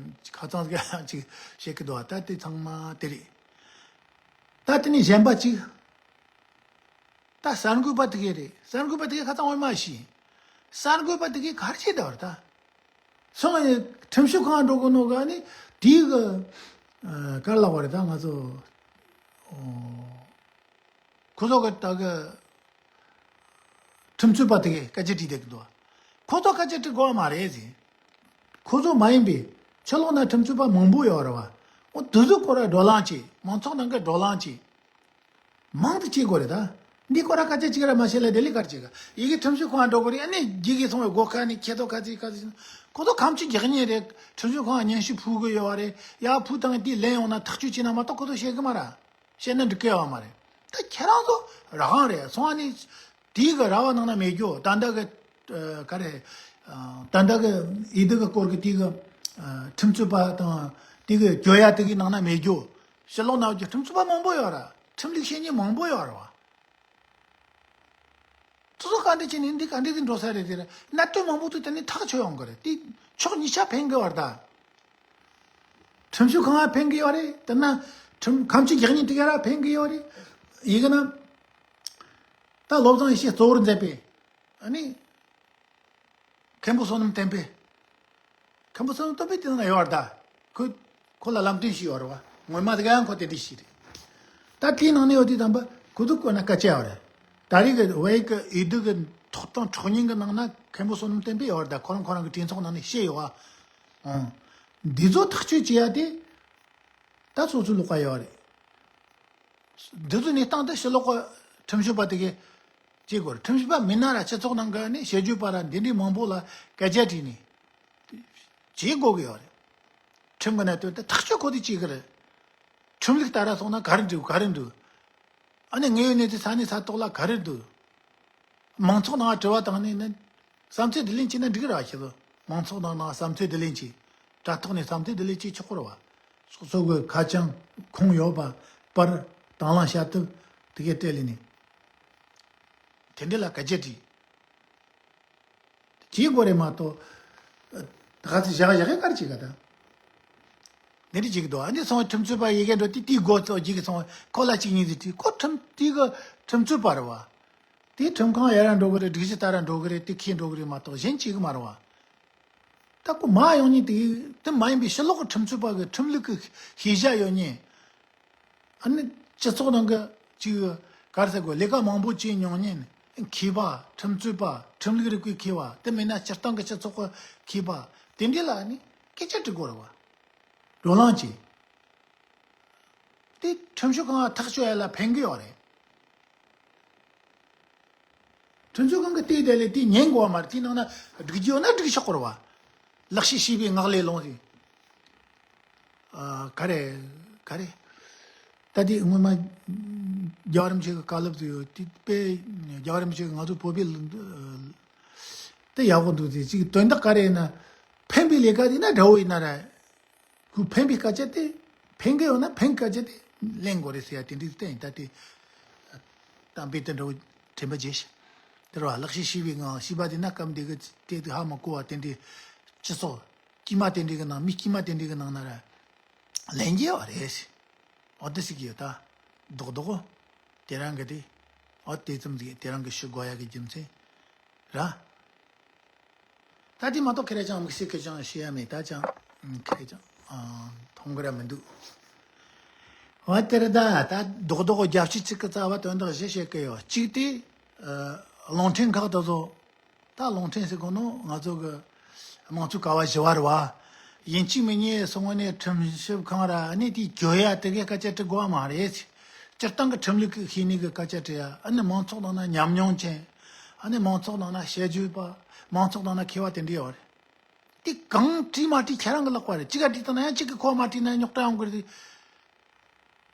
ཁ་ཚང་གི་ཅིག་བཤད་གི་འདུག་བ། ད་དེ་ཚང་མ་དེ་རེད། ད་དེ་ནས་གཞན་པ་ཅིག་ད་གསར་འགོད་པ་དེ་གས་རེད། གསར་འགོད་པ་དེ་གས་ཁ་ཚང་འོས་མ་ཤེས། གསར་འགོད་པ་དེ་གས་ག་རེ་བྱས་བསྡད་པ་རེད་ད། སོང་ངས་ཁྲིམས་ཞིབ་ཁང་འགྲོ་གི་ནོ་ག་ནི་དེའི་གི་ཨ་ག་རེ་ལབ་པ་རེད་ད། ང་ཚོ་ཨོ་ཁོ་ཚོ་གི་ད་གི་ཁྲིམས་རྩོད་པ་དེ་གས་སྐད་ཆ་དྲིས་བསྡད་གི་འདུག་ཁོ་ཚོ་སྐད་ཆ་དྲི་དགོས་པ་མ་རེད་ཟེར། ཁོ་ཚོ་མ་ཡིན་པའི་ཕྱི་ལོགས་ན་ཁྲིམས་རྩོད་པ་མང་པོ་ཡོད་རེད་བ། འོ་དེ་ཚོ་སྐོར་ལ་བགྲོ་གླེང་བྱེད། མང་ཚོགས་ནང་གི་བགྲོ་གླེང་བྱེད། མང་དུ་བྱེད་དགོས་རེད་ད། འདི་སྐོར་ལ་སྐད་ཆ་གཅིག་ར་མ་བཤད་ལ་དེ་ལས་ག་རེ་བྱེད་ག་ཡི་གེ་ཁྲིམས་ཞིབ་ཁང་འགྲོ་དགོས་རེད། ཨ་ནི་རྒྱུ་གི་སོང་བའི་སྒོ་ཁ་ནས་ཁྱེད་ཚོ་ག་ཚོད་ག་ཚོད་ཁོ་ཚོ་ཁམས་ཆུ་རྒྱག་ཉེན་རེད། ཁྲིམས་ཞིབ་ཁང་སྙན་ཞུ་ཕུལ་དགོས་ཡོད་བ་རེད། ཡ་ཕུལ་བཏང་དེ་ལན་ཡོང་ན་ཐག་གཅོད་བྱས་ན་མ་གཏོགས་ཁོ་ཚོ་བཤད་གི་མ་ར། བཤད་ན་འགྲིག་གི་ཡོད་བ་མ་རེད། ད་ཁྱེད་རང་ཚོ་རང་རེད་སོང་ཨ་ནི། དེའི་གི་ར་བ་ནང་ན་མེད་རྒྱུ་ད་ལྟ་གི་ཨ་ག་རེ། ཨ་ད་ལྟ་གི་ཡི་དི་གི་སྐོར་གི་དེའི་གི་ཨ་ཁྲིམས་རྩོད་པ་དང་དེའི་གི་གྱོད་ཡ་དེ་གི་ནང་ན་མེད་རྒྱུ། ཕྱི་ལོགས་ན་གི་ཁྲིམས་རྩོད་པ་མང་པོ་ཡོད་ར། ཁྲིམས་ལུགས་ཤེས་མཁན་མང་པོ་ཡོད་ར་བ། དེ་ཚོ་ག་འདྲ་བྱས་ནས་འདི་ག་འདྲ་དེ་འགྲོ་ས་རེད་དེ་ར། གནད་དོན་མང་པོ་དེ་དེ་ནས་ཐག་ཆོད་ཡོང་གི་རེད། དེ་ཕྱོགས་གཉིས་ཆ་ཕན་གི་བ་རེད་ད། ཁྲིམས་ཞིབ་ཁང་ང་ཕན་གི་ཡོད་རེད། དེ་ན་ཁྲིམས་ཁམས་ཆུ་རྒྱག་ཉེན་དེ་ག་ར་ཕན་གི་ཡོད་རེད། ཡི་གེ་ན། ད་བློ་བཟང་ཡེ་ཤེས་གཙོ་བོར་མཛད་པའི་ཨ་ནི་མཁན་པོ་བསོད་ནམས་བསྟན་འཕེལ། མཁན་པོ་བསོད་ནམས་བསྟན་འཕེལ་དེ་ནང་ཡོད་རེད་ད། ཁོ་ཁོ་ལ་ལམ་སྟོན་ཞིག་ཡོད་རེད་བ། སྔོན་མ་དེ་ག་ཡང་ཁོ་དེ་འདྲ་ཞིག་རེད། ད་དེའི་ནང་ནས་ཡོད་དུས་དམ་པ་ཁོ་ཚོ་བཀོད་ན་སྐད་ཆ་ཡོད་རེད། ད་རེས་ཀྱི་བའི་ཀྱི་འོས་བསྡུ་གི་ཐོབ་ཐང་འཕྲོག་ཉེན་གྱི་ནང་ན་མཁན་པོ་བསོད་ནམས་བསྟན་འཕེལ་ཡོད་རེད་ད། ཁོ་རང་ཁོ་རང་གི་གྲོས་ཚོགས་ནང་ནས་བཤད་ཡོད་བ། ཨང་། འདི་ཚོ་ཐག་གཅོད་བྱེད་ཡ་དེ། ད་སོ་སོའི་ལག་པ་ཡོད་རེད། འདི་ཚོ་གནས་སྟངས་དེ་ཕྱི་ལོགས་ཀྱི་ཁྲིམས་ཞིབ་པ་དེ་གས་བྱེད་དགོས་རེད། ཁྲིམས་ཞིབ་པ་མིན་ན་ར་སྤྱི་ཚོགས་ནང་གི་ནི་དཔྱད་བརྗོད་པ་ར་འདི་འདྲའི་མང་པོ་ལ་སྐད་ཆ་དྲིས་ནས་བྱེད་དགོས་ཀྱི་ཡོད་རེད། ཁྲིམས་ཀྱི་གནད་དོན་དེ་ཐག་གཅོད་ཁོ་དེ་བྱེད་ཀྱི་རེད། ཁྲིམས་ལུགས་ལྟར་སོང་ན་ག་རེ་འགྲིག་ག་རེ་འགྲིག་ཨ་ནི་དངོས་ཡོད་གནས་ཚུལ་ས་གནས་ས་ཐོག་ལ་ག་རེ་འདུག་མང་ཚོགས་ནང་དྲི་བ་བཏང་ནས་ནི་བསམ་ཚུལ་བསྡུ་ལེན་བྱས་ན་འགྲིག་ར་ཞེས་སོ། མང་ཚོགས་ནང་ནང་བསམ་ཚུལ་བསྡུ་ལེན་བྱས། དྲ་ཐོག་ནས་བསམ་ཚུལ་བསྡུ་ལེན་བྱས་ཆོག་གི་རེད་བ། སོ་སོ་གི་ཁ་བྱང་ཁུངས་ཡོད་པ་པར་དང་བླངས་བྱ་ཐབས་དེ་གས་སྤྲད་ལས་ནས་དེ་འདྲ་ལ་སྐད་ཆ་དྲིས། བྱེད་དགོས་རེད་མ་གཏོགས། ད་ག་ཚོད་བཞག་བཞག་གི་ག་རེ་བྱེད་ག་ད། འདི་འདྲ་བྱེད་ཀྱི་འདུག་ཨ་ནི་སོང་བའི་ཁྲིམས་རྩོད་པ་ཡི་གེ་འགྲོ་དེ་དེའི་སྒོ་ཚོ་བརྒྱུད་ཀྱི་སོང་བའི་ཁོ་ལ་གཅིག་གཉིས་ཟིག་དྲིས་ཁོ་ཁྲིམས་དེའི་གི་ཁྲིམས་རྩོད་པ་རེད་བ། དེ་ཁྲིམས་ཁང་ཡར་ར་འགྲོ་གི་རེད། སྒྲིག་གཞི་ལྟར་ར་འགྲོ་གི་རེད། དེ་ཁས་འགྲོ་གི་རེད་མ་གཏོགས་གཞན་བྱེད་གི་མ་རེད་བ། ད་ཁོ་མ་ཡོང་ཉིན་དེ་དེ་མ་ཡིན་པའི་ཕྱི་ལོགས་ཀྱི་ཁྲིམས་རྩོད་པ་གི་ཁྲིམས་ལུགས་ཀྱི་ཤེས་བྱ་ཡོད་ཉིན། ཨ་ནི་སྤྱི་ཚོགས་ནང་གི་ཅིག་ག་རེ་ཟེར་དགོས། ལས་ཀ་མང་པོ་བྱས་མྱོང་ཉིན་མཁས་པ། ཁྲིམས་རྩོད་པ། ཁྲིམས་ལུགས་རིག་པའི་མཁས་པ། དེ་མིན་ན་སྤྱིར་བཏང་གི་སྤྱི་ཚོགས་ཀྱི་མཁས་པ་དེ་འདྲ་ལ་ནི་སྐད་ཆ་དྲི་དགོས་རེད་བ། བགྲོ་གླེང་བྱས། དེ་ཁྲིམས་ཞིབ་ཁང་ཐག་གཅོད་ཡ་ལ་ཕན་གི་ཡོད་རེད། ཁྲིམས་ཞིབ་ཁང་གི་ལྟས་དེ་ལས་དེ་ཉན་དགོས་བ་མ་རེད། དེའི་ནང་ན་སྒྲིག་རྒྱུ་ཡོད་ན་སྒྲིག་ཆོག་གི་རེད་བ། ལག་ཤེས་ཤེས་པའི་ངག་ལས་ལོངས་ཏེ། ཨ། ག་རེ། ག་རེ། ད་དེ་སྔོན་མ་རྒྱལ་བ་རིན་པོ་ཆེ་གི་བཀའ་སློབ་དུ་ཡོད་དེ་དཔེ། རྒྱལ་བ་རིན་པོ་ཆེ་གི་ང་ཚོ་བོད་པའི་ལུགས་དེ་ཡག་པོ་འདུག་དེ་གཅིག་དོན་དག་ག་རེ་ཡིན་ན། ཕན་པའི་ལས་ཀ་དེ་ན་དགྲ་བོ་ཡིན་ན་ར། ཁོས་ཕན་པའི་སྐད་ཆ་དེ། ཕན་གི་ཡོད་ན་ཕན་སྐད་ཆ་དེ་ལེན་དགོས་རེད་ཟེར་ཡ་དེ་འདྲའི་བསྟན་ཡིན། ད་དེ་གཏམ་དཔེ་དེ་འདྲ་བོ་དྲན་པ་བརྗེད་ཤག་དེ་རེད་བ། ལག་ཤེས་ཤེས་པའི་ངང་། ཤེས་པ་དེ་ན་སྐབས་འདི་གི་དེ་དུས་ཧ་མ་གོ་བ་དེ་འདྲའི་སྤྱི་ཚོགས་དཀྱུས་མ་དེ་འདྲའི་གི་ནང་། མི་དཀྱུས་མ་དེ་འདྲའི་གི་ནང་ན་ར་ལན་རྒྱག་པ་རེད། འོ་དེ་ཟེར་གི་ཡོད་ད། རྡོག་རྡོག་དེ་རང་གི་དེ། འོ་དེ་ཙམ་ཟིག་དེ་རང་གི་ཞུ་དགོས་ཡ་གི་རྒྱུ་མཚན་ར། ད་དེ་མ་གཏོགས་ཁེ་རེ་ཅང་དམིགས་བསལ་གི་ཅང་ཤེས་ཡ་མེད། ད་ཅང་ཁེ་རེ་ཅང་མཐོང་གི་ར་མི་འདུག་འོ་དེ་རེད་ད། ད་རྡོག་རྡོག་རྒྱབ་ཕྱི་གཅིག་གི་རྩ་བ་དོན་དག་བཞི་བཤད་གི་ཡོད། གཅིག་དེ་ཨ་རླུང་འཕྲིན་ཁག་དེ་ཚོ། ད་རླུང་འཕྲིན་ཟེར་གོ་ནོ་ང་ཚོ་གི་དམངས་གཙོའི་ཀ་བ་བཞི་བ་རེད་བ། ཡིན་གཅིག་མིན་གཉིས་སོང་ནས་ཁྲིམས་ཞིབ་ཁང་ར་ཨ་ནི་དེའི་གྱོད་ཡ་དེ་གའི་སྐད་ཆ་དྲི་དགོས་བ་མ་རེད། སྤྱིར་བཏང་གི་ཁྲིམས་ལུགས་ཀྱི་ཤེས་ནི་གི་སྐད་ཆ་དྲི་ཡ། ཨ་ནི་མང་ཚོགས་ནང་ན་ཉམས་མྱོང་ཅན། ཨ་ནི་མང་ཚོགས་ནང་ན་བཤད་རྒྱུ་པ། མང་ཚོགས་ནང་ན་མཁས་པ་དེ་འདྲ་ཡོད་རེད། དེ་གང་དྲིས་མ་དྲིས་ཁྱེད་རང་གི་ལག་པ་རེད། གཅིག་ག་དྲིས་བཏང་ན་ཡང་གཅིག་གི་ཁོག་མ་དྲིས་ན་རྙོག་དྲ་ཡོང་གི་རེད།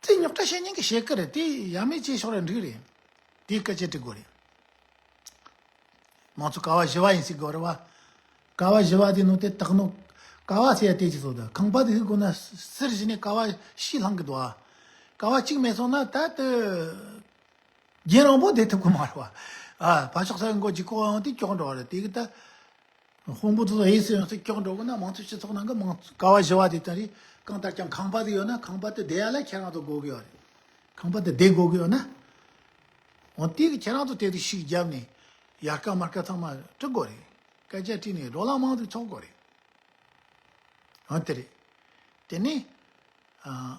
དེ་རྙོག་དྲ་བཤད་མཁན་གྱིས་བཤད་གི་རེད། དེ་ཡ་མེད་ཅེས་ཤོག་ར་འགྲིག་རེད། དེ་སྐད་ཆ་དྲི་དགོས་རེད། མང་གཙོ་ཀ་བ་བཞི་བ་ཡིན་ཟེར་དགོས་རེད་བ། ཀ་བ་བཞི་བ་དེ་ནང་དེ་དག་ནོ། ཀ་བ་ཟེར་ཡ་དེ་ཅི་ཚོ་ད་ཁང་པ་དེ་ཧི་གོ་ན་ཟེར་བཞིན་ནས་ཀ་བ་བཞི་ལྷང་གི་འདུག་ཨ། ཀ་བ་གཅིག་མེད་སོང་ན་ད་དེ་རྒྱན་རིང་པོ་བསྡད་ཐུབ་གི་མ་རེད་བ། ཨ་ཕ་ཕྱོགས་ས་མགོ་གཅིག་ཀོ་འོང་དེ་ཀྱོག་འགྲོ་བ་རེད། དེ་གི་ད། དཔོན་པོ་ཚོ་ཨེ་སི་ཡང་སེ་ཀྱོག་འགྲོ་གི་ན། མང་གཙོ་སྤྱི་ཚོགས་ནང་གི་མང་གཙོ་ཀ་བ་བཞི་བ་དེ་ལྟ་རེད། གང་ལྟར་ཀྱང་ཁང་པ་དེ་ཡོད་ན་ཁང་པ་དེ་བསྡད་ཡ་ལ་ཁྱེད་རང་ཚོ་དགོས་གི་ཡོད་རེད། ཁང་པ་དེ་བསྡད་དགོས་གི་ཡོད་ན། འོ་དེ་གི་ཁྱེད་རང་ཚོ་དེ་དུ་ཤིག་བརྒྱབ་ནས་ཡར་ཀ་མར་ཀ་ཚང་མ་དྲི་དགོས་རེད། སྐད་ཆ་དྲིས་ནས་བགྲོ་གླེང་མང་དུ་ཚོགས་དགོས་རེད། འོ་དེ་རེད། དེ་ནས། ཨ།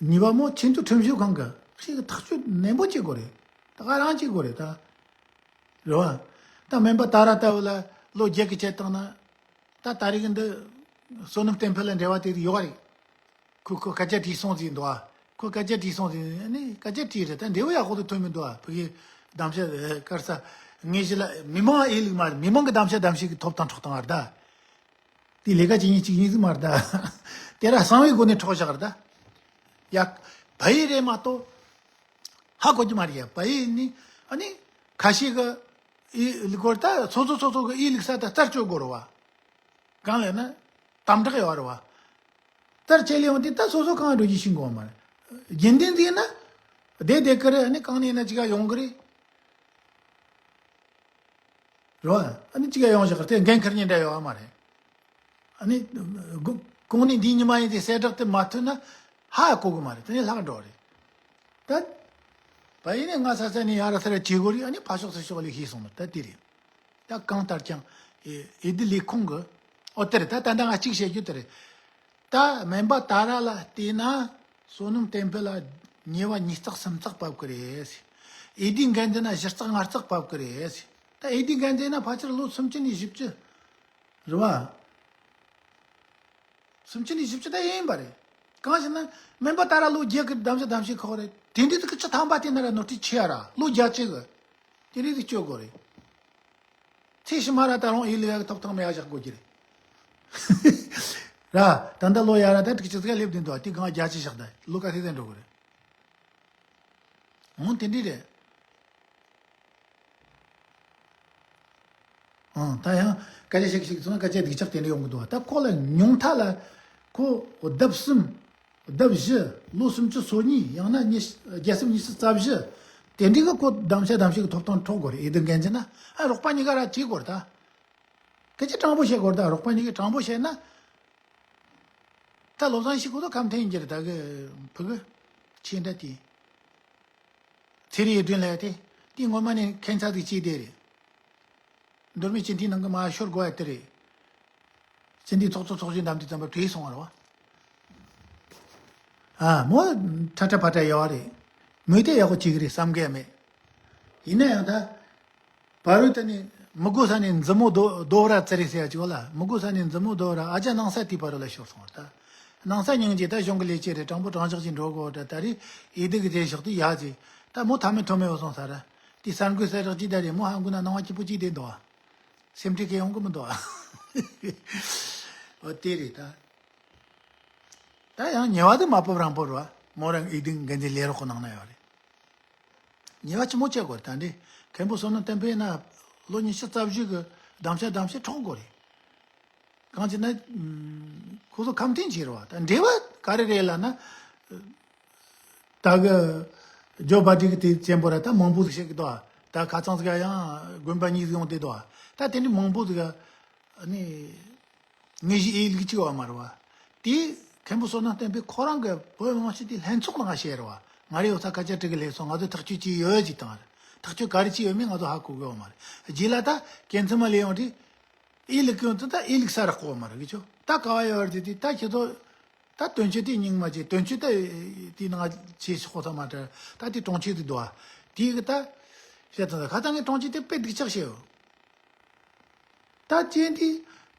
གཉིས་པ་མོ་ཆེས་མཐོའི་ཁྲིམས་ཞིབ་ཁང་གི་ཞིག་གི་ཐག་གཅོད་ནན་པོ་བྱེད་དགོས་རེད། ད་ག་རང་བྱེད་དགོས་རེད་ད། རེད་བ། ད་སྨན་པ་ཏཱ་ར་ལྟ་བུ་ལ་ལོ་བརྒྱད་ཀྱི་ཆེད་བཏང་ན། ད་ད་རེས་ཀྱི་འདི་བསོད་ནམས་བསྟན་འཕེལ་ལ་འབྲེལ་བ་དེ་ཡོད་རེད། ཁོ་ཁོ་སྐད་ཆ་དྲིས་སོང་ཟིན་འདུག་ཨ། ཁོ་སྐད་ཆ་དྲིས་སོང་ཟིན་ནི་སྐད་ཆ་དྲིས་རེད། ད་འབྲས་བུ་ཡག་པོ་དེ་ཐོན་མི་འདུག་ཨ། ཕ་གི་གདམ་བྱ་དཀར་ས་ངེས་གཞི་ལ་མི་མང་ཨེ་ལུག་མ་རེད། མི་མང་གི་གདམ་བྱ་གདམ་བྱེད་ཀྱི་ཐོབ་ཐང་འཕྲོག་བཏང་བ་རེད་ད། དེ་ལས་ཀ་བྱེད་མཁན་གཅིག་གཉིས་ཟིག་མ་རེད་ད། དེ་ར་གསང་བའི་སྒོ་ནས་འཕྲོག་བཞག་རེད་ད། ཡ། བལ་ཡུལ་རེད་མ་གཏོགས། ཧ་གོ་རྒྱུ་མ་རེད་ཡ། བལ་ཡུལ་ནི་ཨ་ནི་ཁ་ཤས་གི་ཨི་ལི་སྐོར་ད་སོ་སོ་སོ་སོ་གི་ཨི་ལིག་ས་ད་རྩར་གཅོད་དགོས་རེད་བ། གང་ལས་ན་དམ་དྲག་ཡོད་རེད་བ། རྩར་བཅད་ལས་ཡོང་དུས་ད་སོ་སོ་གང་འགྲོ་རྒྱུ་ཤེས་དགོས་མ་རེད། རྒྱུན་ལྡན་ཟིག་ཡིན་ན་བསྡད་བསྡད་གི་རེད། ཨ་ནི་གང་ནས་ཡིན་ན་ཅིག་ག་ཡོང་གི་རེད། རེད་བ། ཨ་ནི་གཅིག་ཡ་ཡོང་བཞག་དེ་འགན་འཁུར་མཁན་འདྲ་ཡོད་མ་རེད། ཨ་ནི་གོང་ནས་འདིའི་ཉི་མ་ཡིན་ཏེ་གསལ་བསྒྲགས་དེ་མ་ཐོན་ན་ཧ་གོ་གི་མ་རེད། དེ་ནས་ལྷག་འགྲོ་རེད། ད་བལ་ཡུལ་ནས་ང་ས་ས་ནས་ཡ་ར་ས་ར་བྱེད་དགོས་རེད། ཨ་ནི་ཕ་ཕྱོགས་སུ་ཕྱོགས་ལས་ཤེས་སོང་ན་ད་དེ་རེད། ད་གང་ལྟར་ཀྱང་ཨེ་ཨེ་འདི་ལས་ཁུངས་གི་ཨོ་དེ་རེད། ད་ད་ལྟ་ང་གཅིག་བཤད་རྒྱུ་དེ་རེད། ད་སྨན་པ་ཏཱ་ར་ལ་བལྟས་ན་བསོད་ནམས་བསྟན་འཕེལ་ལ་ཉེས་པ་ཉིས་བརྩེགས་སུམ་བརྩེགས་བབས་ཀྱི་རེད། ཨེ་ཌི་འགན་འཛིན་ན་བཞི་བརྩེགས་ལྔ་བརྩེགས་བབས་ཀྱི་རེད། ད་ཨེ་ཌི་འགན་འཛིན་ན་ཕལ་ཆེར་ལོ་སུམ་ཅུ་ནས་བཞི་བཅུ་རེད་བ། སུམ་ཅུ་ནས་བཞི་བཅུ་ད་ཡིན་པ་རེད། གང་ཞེ་ན་སྨན་པ་ཏཱ་ར་ལོ་བརྒྱད་ཀྱི་གདམ་བྱ་གདམ་བྱའི་ཁོག་རེད། དེ་འདྲའི་དུ་གི་བཅུ་ཐམ་པ་དེ་ན་ར་ནོར་འཁྲུལ་ཆེ་ཡ་ར་ལོ་བརྒྱད་ཅུ་གི་དེ་འདྲའི་དུ་སྤྱོད་དགོས་རེད། ཚེ་ཕྱི་མ་ར་ད་རུང་ཨེ་ལི་ཡ་གི་ཐོབ་ཐང་མེད་ཡ་བཞག་དགོས་ཀྱི་རེད། ར། ད་ལྟ་ལོ་ཡ་ར་ད་དྲུག་ཅུ་ཙིག་སླེབས་བསྡད་འདུག་དེ་གང་བརྒྱ་ཅི་བཞག་ད་ལོ་ཀ་ཚེ་ཚད་འགྲོ་གི་རེད། འོང་དེ་འདྲ་རེད། ཨང་། ད་ཡང་སྐད་ཆ་ཞིག་ཞིག་ཚོང་སྐད་ཆ་སྡུག་ཅག་དེ་འདྲ་ཡོང་གི་འདུག་ད་ཁོ་ལ་ཉུང་མཐའ་ལ་ཁོ་ལྡབ་གསུམ། ལྡབ་བཞི། ལོ་སུམ་ཅུ་སོ་གཉིས། ཡང་ན་ཉི་བརྒྱ་གསུམ་ཉི་ཤུ་རྩ་བཞི། དེ་འདྲའི་གི་ཁོ་གདམ་བྱ་གདམ་བྱའི་གི་ཐོབ་ཐང་འཕྲོག་དགོས་རེད། ཨེ་འདི་འགན་ཅི་ན་ཨ་རོགས་པ་གཉིས་ཀ་ར་བྱེད་དགོས་རེད་ད། སྐད་ཆ་དྲང་པོ་བཤད་དགོས་རེད་ད། རོགས་པ་གཉིས་ཀས་དྲང་པོ་བཤད་ན། ད་བློ་བཟང་ཤི་ཁོ་ཚོ་ཁམས་ཐན་གྱི་རེད་ད་གི་ཕུ་གུ་ཆེ་འདྲ་དེ། ཚེ་རིང་ཡིད་སྒྲོན་ལ་ཡ་དེ། དེ་ངོ་མ་ནས་ཁྱད་མཚར་དེ་ཅི་དེ་རེད། མདོ་སྨད་སྤྱི་འཐུས་ནང་གི་མ་ཤོར་དགོས་ཡ་དེ་རེད། སྤྱི་འཐུས་ཚོགས་གཙོ་ཚོགས་གཞོན་བདམས་དུས་ཙམ་པ་བྲོས་སོང་བ་རེད་བ། ཨ་མོ། ཁྲ་ཁྲ་ཕ་ཁྲ་ཡ་བ་རེད། མོས་དེ་ཡག་པོ་བྱེད་གི་རེད་བསམ་གི་ཡ་མེད། ཡིན་ན་ཡང་ད། བར་དུ་ད་ནི་མི་དགོས་ས་ནས་མཛུབ་མོ་རྡོ་རྡོ་ར་ཙི་རེ་ཟེར་ཡ་ཅིག་བ་ལ། མི་དགོས་ས་ནས་མཛུབ་མོ་རྡོ་ར་ཨ་ཅག་ནང་ས་དེའི་བར་དུ་ལ་ཤོར་སོང་བ་ད། ནང་ས་སྙིང་རྗེ་ད་གཞུང་གི་ལས་བྱེད་རེད། དྲང་པོ་དྲང་བཞག་ཅིག་འགྲོ་དགོས་ད། ད་རེས་ཨེ་འདི་གི་དེ་ཞོག་དུས་ཡ་ཅིག་ད་མོ་ཐ་མི་ཐོ་མེ་བ་སོང་ས་ར། དེ་གསར་འགོད་གསལ་བསྒྲགས་ཅིག་ད་རེད། མོ་ཧ་གོ་ན་སྣང་བ་སྐྱིད་པོ་ཅིག་བསྡད་འདུག་བ། སེམས་ཁྲལ་གི་ཡོང་གི་མི་འདུག་བ། འོ་དེ་རེད་ད། ད་ཡང་ཉེས་པ་དེ་མ་ཕོབ་རང་ཕོབ་རེད་བ། མོ་རང་ཨེ་འདི་འགན་འཛིན་ལས་རོགས་ཁོ་ནང་ན་ཡོད་རེད། ཉེས་པ་ཆི་མོ་བྱེད་དགོས་རེད་ད། འདི་མཁན་པོ་བསོད་ནམས་བསྟན་འཕེལ་ན་ལོ་ཉི་ཤུ་རྩ་བཞི་གི་གདམ་བྱ་གདམ་བྱ་འཕྲོག་དགོས་རེད། གང་ཅི་ན། ཁོ་ཚོ་ཁམས་ཐན་བྱེད་རེད་བ། ད་འབྲེལ་བ་ག་རེ་རེད་ལབ་ན། ད་གི་ཇོ་བྷ་ཌེན་གི་དེ་ཅན་པོ་ར་ད་མང་པོ་ཟིག་བཤད་གི་འདུག་ད་ཁ་ཚང་ཟིག་ཡང་དགོན་པ་གཉིས་ཟིག་ཡོང་བསྡད་འདུག་ད་དེ་འདྲ་མང་པོ་ཟིག་ནི་ངེས་གཞི་ཨེ་ལུགས་གཅིག་བ་མ་རེད་བ། དེ་མཁན་པོ་བསོད་ནམས་བསྟན་འཕེལ་ཁོ་རང་གི་བོད་མི་མང་སྤྱི་འཐུས་ལྷན་ཚོགས་ནང་བཤད་རེད་བ། ང་རེ་ཡོད་ས་སྐད་ཆ་དྲི་གི་ལས་སོང་། ང་ཚོ་ཐག་གཅོད་ཅི་ཡོད་ཅིག་བཏང་རེད། ཐག་གཅོད་ག་རེ་ཅི་ཡོད་མེད་ང་ཚོ་ཧ་གོ་གི་ཡོད་མ་རེད། རྗེས་ལ་ད་གན་ཚི་མ་ལས་ཡོང་དུས་ཨེ་ལུགས་ཡོང་དུས་ད་ཨེ་ལུགས་ས་རག་གོ་བ་མ་རེད་གི་ཆོ། ད་ག་བ་ཡོད་རེད་དེ་ད་ཁྱེད་ཚོ། ད་དོན་གཅོད་དེ་རྙིང་མ་བྱས། དོན་གཅོད་ད་དེའི་ནང་ཆེ་ཤོག་ཐ་མ་དྲ་ད་དེ་གྲོང་ཁྱེར་དུ་འདུག་ཨ། དེ་གི་ད་བཤད་ཐུབ་ད། ཁ་ད་ངས་གྲོང་ཁྱེར་དེ་དཔེ་སྡུག་ཅག་བཤད་ཡོད། ད་ཅན་དེ་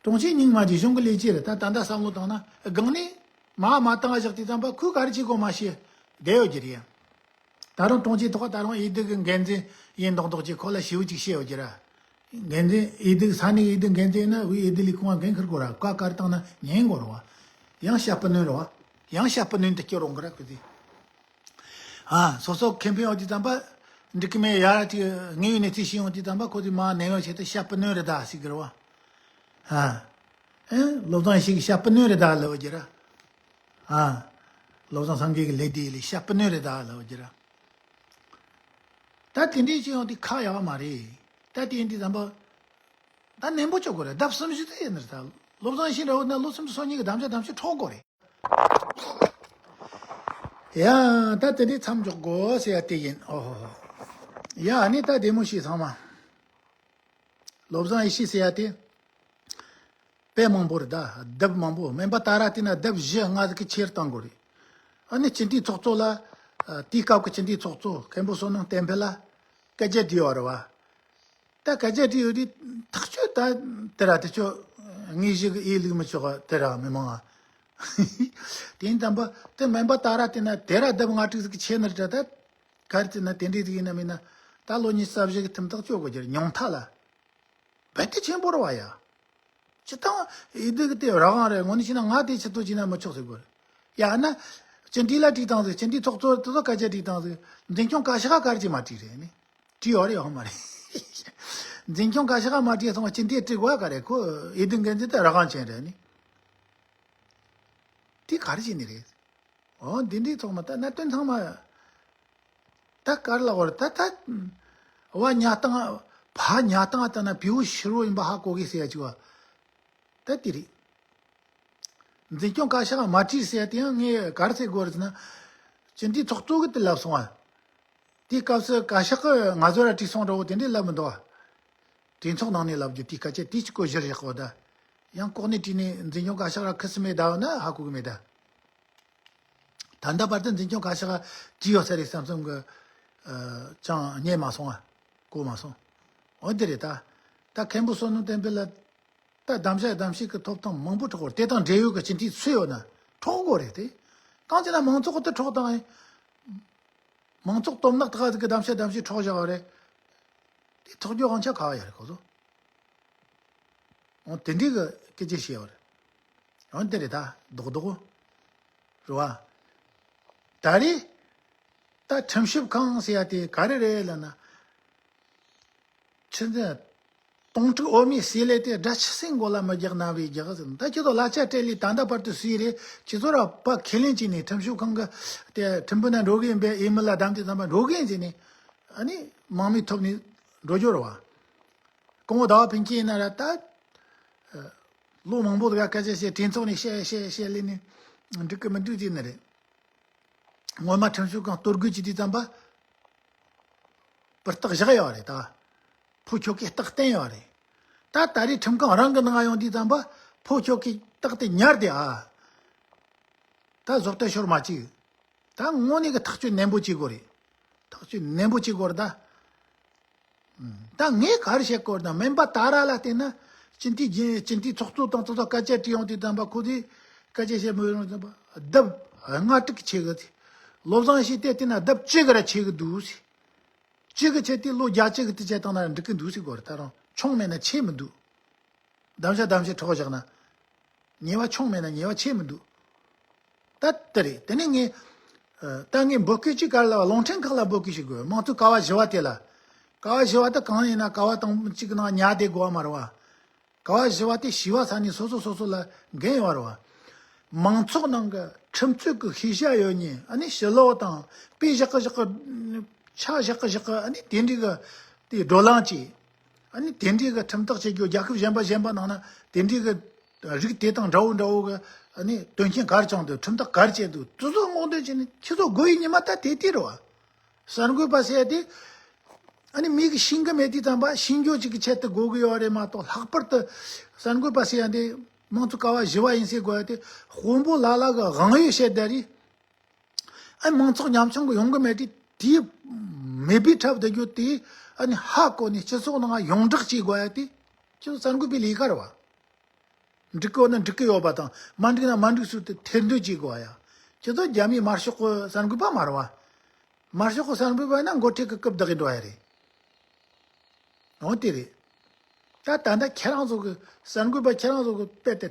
གྲོང་ཁྱེར་རྙིང་མ་གི་གཞུང་གི་ལས་བྱེད་རེད། ད་ད་ལྟ་བསམ་བློ་བཏང་ན་སྒང་ནས་མ་མ་བཏང་བཞག་དུས་ཙམ་པ་ཁོས་ག་རེ་བྱེད་དགོས་མ་ཤེས་བསྡད་ཡོད་ཀྱི་རེད། ད་རུང་གྲོང་ཁྱེར་ཐོག་ད་རུང་འོས་བསྡུ་གི་འགན་འཛིན་ཡིན་མདོག་མདོག་ཅིག་ཁོ་ལ་ཞེ་པོ་ཅིག་བཤད་ཡོད་ཀྱི་ར། འགན་འཛིན་འོས་བསྡུ་ས་གནས་འོས་བསྡུ་འགན་འཛིན་ཡིན་ན་འོས་བསྡུ་ལས་ཁུངས་ལ་འགན་འཁུར་དགོས་ར། བཀའ་བཀར་བཏང་ན་ཉན་དགོས་ར་བ། ཡང་བཤད་པ་ནོན་ར་བ། ཡང་བཤད་པ་ནོན་དུ་སྐྱོར་འོང་གི་ར་ཁོ་ཚོས། ཨ། སོ་སོ་ཁེ་ཕན་ཡོང་དུས་ཙམ་པ། འགྲིག་གི་མེད་ཡ་ར་ཅིག་དངོས་ཡོད་གནས་ཚུལ་ཤེས་ཡོང་དུས་ཙམ་པ་ཁོ་ཚོས་མ་ནན་ཡོད་བྱེད་དུ་བཤད་པ་ནོན་རེད་ད་ཟེར་གི་རེད་བ། ཨ། ཨེ། བློ་བཟང་ཡེ་ཤེས་ཀྱིས་བཤད་པ་ནོན་རེད་ད་ལབ་ཀྱི་ར། ཨ། བློ་བཟང་སངས་རྒྱས་ཀྱི་ལས་དེ་ལས་བཤད་པ་ནོན་རེད་ད་ལབ་ཀྱི་ར། ད་དེ་འདྲས་བྱེད་ཡོང་དུས་ཁག་ཡག་མ་རེད། ད་དེ་ཡིན་དུས་ཙམ་པ། ད་ནན་པོ་བྱེད་དགོས་རེད། ལྡབ་གསུམ་བཞི་ཙམ་ཡིན་ནི་རེད་ད། བློ་བཟང་ཡེ་ཤེས་འདྲ་བོ་ན་ལོ་སུམ་ཅུ་སོ་གཉིས་ཀྱི་གདམ་བྱ་གདམ་གསེས་འཕྲོག་དགོས་རེད། ཡ། ད་དེ་འདྲའི་མཚམས་འཇོག་དགོས་ཟེར་ཡ་དེ་ཡིན། ཨོ་ཧོ་ཧོ། ཡ། ཨ་ནི་ད་བདེ་མོ་བྱས་ཚང་མ། བློ་བཟང་ཡེ་ཤེས་ཟེར་ཡ་དེ། དཔེ་མང་པོ་རེད་ད། ལྡབ་མང་པོ། སྨན་པ་ཏཱ་ར་དེ་ན་ལྡབ་བཞི་ལྔ་ཟིག་གི་ཆེར་བཏང་དགོས་རེད། ཨ་ནི་སྤྱི་འཐུས་ཚོགས་གཙོ་ལ། ཨ། དེའི་སྐབས་ཀྱི་སྤྱི་འཐུས་ཚོགས་གཙོ་མཁན་པོ་བསོད་ནམས་བསྟན་འཕེལ་ལ་སྐད་ཆ་དྲིས་པ་རེད་བ། ད་སྐད་ཆ་དྲིས་ཡོད་དུས་ཐག་ཆོད་ད་དེ་ར་དེ་ཆོ་དངོས་གཞི་གི་ཨེ་ལུག་མི་ཆོག་ག་དེ་ར་མི་མང་ང་། དེ་ཡིན་དམ་པ་དེ་སྨན་པ་ཏཱ་ར་དེ་ན་དེ་ར་ལྡབ་ལྔ་དྲུག་ཟིག་གི་ཆེ་ནི་རེད་ད། ག་རེ་ཟེར་ན་དེ་འདྲའི་ཟིག་ཡིན་ན་མིན་ན་ད་ལོ་ཉི་ཤུ་རྩ་བཞི་གི་ཁྲིམས་ཐག་གཅོད་དགོས་རྒྱུ་རེད། ཉུང་མཐའ་ལ་རྦད་དེ་ཆེན་པོ་རེད་བ་ཡ། སྤྱི་བཏང་ཨེ་འདི་གི་དེ་རང་དབང་རེད། དངོས་གནས་བྱས་ན་ང་དེ་ཆེད་དུ་བྱས་ན་མི་ཆོག་ཟེར་དགོས་རེད། ཡང་ན། སྤྱི་འཐུས་ལ་དྲིས་བཏང་ཟིག་སྤྱི་འཐུས་ཚོགས་གཙོ་དེ་ཚོ་སྐད་ཆ་དྲིས་བཏང་ཟིག་འཛིན་སྐྱོང་བཀའ་ཤག་ག་རེ་བྱས་མ་དྲིས་རེད་ནི། དྲིས་ཡོད་རེད་ཡོད་མ་རེད། འཛིན་སྐྱོང་བཀའ་ཤག་མ་དྲིས་སོང་བ་སྤྱི་འཐུས་དྲི་དགོས་ག་རེད། ཁོ་ཨེ་འདི་འགན་འཛིན་དེ་རང་དབང་ཅན་རེད་ནི། དེ་ག་རེ་བྱས་ནི་རེད། འོ་འདི་འདྲའི་ཚོགས་མ་ད་གནད་དོན་ཚང་མ། ད་ག་རེ་ལབ་དགོས་རེད་ད་ད། བ་ཉ་སྟངས། ཕ་ཉ་སྟངས་ད་ན་བེའུ་ཕྱུར་བོ་ཡིན་པ་ཧ་གོ་གི་ཟེར་ཡ་ཅིག་བ། ད་དེ་རེད། འཛིན་སྐྱོང་བཀའ་ཤག་མ་དྲིས་ཟེར་ཡ་དེ་ཡང་ངས་ག་རེ་ཟེར་དགོས་རེད་ཟེར་ན། སྤྱི་འཐུས་ཚོགས་གཙོ་གིས་དེ་ལབ་སོང་བ། དེའི་སྐབས་སུ་བཀའ་ཤག་གིས་ང་ཚོ་ར་དྲིས་སོང་འདྲ་བོ་དེ་འདྲས་ལབ་མི་འདུག་བ། གྲོས་ཚོགས་ནང་ནས་ལབ་རྒྱུ་དེའི་སྐད་ཆ་དེ་གཅིག་གོ་གཞིར་བཞག་པ་ད། ཡང་ལྐོག་ནས་དྲིས་ནས་འཛིན་སྐྱོང་བཀའ་ཤག་ར་ཁུ་སིམ་མེད་ད་ཡོད་ན་ཧ་གོ་གི་མེད་ད། ད་ལྟ་བར་དུ་འཛིན་སྐྱོང་བཀའ་ཤག་དྲིས་ཡོད་ས་རེད་བསམ་བསམ་གི། ཨ། ཅང་རྙེད་མ་སོང་ང་། གོ་མ་སོང་། འོ་དེ་རེད་ད། ད་མཁན་པོ་བསོད་ནམས་བསྟན་འཕེལ་ལ། ད་གདམ་བྱ་གདམ་བྱེད་ཀྱི་ཐོབ་ཐང་མང་པོ་འཕྲོག་གོ་རེད། དེ་དང་འབྲེལ་ཡོད་ཀྱི་སྤྱི་འཐུས་སུ་ཡོད་ན་འཕྲོག་དགོས་རེད་དེ། གང་བྱས་ན་མང་ཚོགས་ཀྱི་དེ་འཕྲོག་བཏང་ཡིན། མང་ཚོགས་དོན་དག་དག་གི་གདམ་བྱ་གདམ་བྱེད་འཕྲོག་བཞག་པ་རེད། དེ་འཕྲོག་རྒྱུ་དབང་ཆ་ག་བ་ཡོད་རེད་ཁོ་ཚོ། འོ་དེ་འདྲའི་གི་སྐད་ཆ་བཤད་པ་རེད། འོ་དེ་རེད་ད་རྡོག་རྡོག་རེད་བ། ད་རེས་ད་ཁྲིམས་ཞིབ་ཁང་ཟེར་ཡ་དེ་ག་རེ་རེད་ལབ་ན། ཆི་ཟེར། དོང་སྤྲུག་འོ་མའི་ཟས་ལས་ཏེ། དགྲ་ཆུ་སྲིན་མགོ་ལ་མི་རྒྱག་རྣ་བས་རྒྱག་ཟེར། ད་ཁྱེད་ཚོ་གླ་ཆ་སྤྲད་ལས་ད་ལྟ་བར་དུ་སུས་རེད། ཁྱེད་ཚོ་ར་ཕ་ཁས་ལེན་བྱས་ནས་ཁྲིམས་ཞིབ་ཁང་གི་དེ་ཁྲིམས་དཔོན་ན་འགྲོ་གི་ཡིན་པས། འོས་མི་ལ་བདམས་ཏེ་ཙམ་པ་འགྲོ་གི་ཡིན་ཟེར་ནས། ཨ་ནི་དམག་མི་ཐོབ་ནས་འགྲོ་རྒྱུ་རེད་བ། སྐུ་ངོ་ཟླ་བ་ཕུན་སྐྱིད་ཡིན་ན་ར་ད། ལོ་མང་པོ་ལ་སྐད་ཆ་བཤད། གྲོས་ཚོགས་ནས་བཤད་བཤད་བཤད་ལས་ནས་འགྲིག་གི་མི་འདུག་ཟེར་ནི་རེད། སྔོན་མ་ཁྲིམས་ཞིབ་ཁང་གཏོར་རྒོལ་བྱེད་དུས་ཙམ་པ། པར་རྟགས་བཞག་ཡོད་རེད་ད། ཕོ་ཁྱོ་གས་རྟགས་བསྟན་ཡོད་རེད། ད་ད་རེས་ཁྲིམས་ཁང་རང་གི་ནང་ཡོང་དུས་ཙམ་པ། ཕོ་ཁྱོ་གས་རྟགས་དེ་ཉར་ཏེ་ཨ། ད་བཟོ་ལྟ་ཤོར་མ་བཅུག་ད་དངོས་གནས་ཀྱི་ཐག་གཅོད་ནན་པོ་བྱེད་དགོས་རེད། ཐག་གཅོད་ནན་པོ་བྱེད་དགོས་རེད་ད། ད་ངས་ག་རེ་བཤད་དགོས་རེད་ན། སྨན་པ་ཏཱ་ར་ལ་བལྟས་ན། སྤྱི་འཐུས་རྒྱུན། སྤྱི་འཐུས་ཚོགས་གཙོ་དང་ཚོགས་གཙོ་སྐད་ཆ་དྲིས་ཡོང་དུས་ཙམ་པ་ཁོ་ཚོས་སྐད་ཆ་བཤད་མི་ཡོང་ཙམ་པ་ལྡབ་ལྔ་དྲུག་གི་ཆེ་གི་ཟེར། བློ་བཟང་ཡེ་ཤེས་དེ་བལྟས་ན་ལྡབ་བཅུ་གི་ར་ཆེ་གི་འདུག་ཟེར། བཅུ་གི་ཆེ་དེ་ལོ་བརྒྱད་ཅུ་གི་དུས་ཆད་བཏང་ན་འགྲིག་གི་འདུག་ཟེར་དགོས་རེད། ད་རུང་ཆུང་མེད་ན་ཆེ་མི་འདུག་གདམ་བྱ་གདམ་བྱེད་འཕྲོག་བཞག་ན། ཉེས་པ་ཆུང་མེད་ན་ཉེས་པ་ཆེ་མི་འདུག་ད་དེ་རེད། དེ་ནས་ངས། ཨ། ད་ངས་འབོད་སྐུལ་གཅིག་ག་རེ་ལབ། རླུང་འཕྲིན་ཁག་ལ་འབོད་སྐུལ་ཞིག་དགོས། དམངས་གཙོའི་ཀ་བ་བཞི་བ་དེ་ལ། ཀ་བ་བཞི་བ་དེ་གང་ཡིན་ན་ཀ་བ་དང་གཅིག་གི་ནང་ཉལ་བསྡད་དགོས་པ་མ་རེད་བ། ཀ་བ་བཞི་བ་དེ་བྱིས་པ་ས་ནས་སོ་སོ་སོ་སོ་ལ་འགན་ཡོད་རེད་བ། མང་ཚོགས་ནང་གི་ཁྲིམས་རྩོད་ཀྱི་ཤེས་བྱ་ཡོད་མཁན། ཨ་ནི་ཕྱི་ལོགས་དང་དཔེ་བཞག་གི་བཞག་གི། ཆ་བཞག་གི་བཞག་གི། ཨ་ནི་དེ་འདྲའི་གི་དེ་བགྲོ་གླེང་བྱས། ཨ་ནི་དེ་འདྲའི་གི་ཁྲིམས་ཐག་བཅད་རྒྱུ། རྒྱལ་ཁབ་གཞན་པ་གཞན་པ་ནང་ན་དེ་འདྲའི་གི་རིགས་དེ་དང་འདྲ་བོ་འདྲ་བོ་གི། ཨ་ནི་དོན་རྐྱེན་ག་རེ་བྱུང་འདུག་ཁྲིམས་ཐག་ག་རེ་བཅད་འདུག་དེ་ཚོ་སྔོག་འདོན་བྱས་ནས་ཁྱེད་ཚོ་དགོས་ཡི་ཉི་མ་ད་དེ་དེ་རེད་བ། གསར་འགོད་པ་ཟེར་ཡ་དེ། ཨ་ནི་མི་གིས་ཤེས་གི་མེད་དུས་ཙམ་པ་ཤེས་རྒྱུ་ཅིག་གི་ཆེད་དུ་དགོས་གི་ཡོད་རེད་མ་གཏོགས། ལྷག་པར་དུ་གསར་འགོད་པ་ཟེར་ཡ་དེ། དམངས་གཙོ་ཀ་བ་བཞི་བ་ཡིན་ཟེར་དགོས་ཡ་དེ་དཔོན་པོ་ལ་ལ་གི་དབང་ཡོད་བཤད་བསྡད་རེད། ཨ་མང་ཚོགས་ཉམ་ཆུང་གི་ཡོང་གི་མེད་དུས་དེའི་མེད་པའི་འཁྲབ་བསྡད་རྒྱུ་དེ་ཨ་ནི་ཧ་གོ་ནས་སྤྱི་ཚོགས་ནང་ཡོངས་བསྒྲགས་བྱེད་དགོས་ཡ་དེ་སྤྱི་ཚོགས་གསར་འགོད་པའི་ལས་ཀ་རེད་བ། འགྲིག་གི་ཡོད་ན་འགྲིག་གི་ཡོད་པ་དང་མ་འགྲིག་ན་མ་འགྲིག་ཟེར་ཏེ་ཐེར་འདོན་བྱེད་དགོས་ཡ། ཁྱེད་ཚོ་རྒྱ་མིའི་དམར་ཤོག་གི་གསར་འགོད་པ་མ་རེད་བ། དམར་ཤོག་གི་གསར་འགོད་པ་ཡིན་ན་མགོ་ཁྲིད་གི་སྐུ་བདག་གི་འགྲོ་ཡ་རེད། འོ་དེ་རེད། ད་ད་ལྟ་ཁྱེད་རང་ཚོ་གི་གསར་འགོད་པ་ཁྱེད་རང་ཚོ་གི་དཔེ་དེ་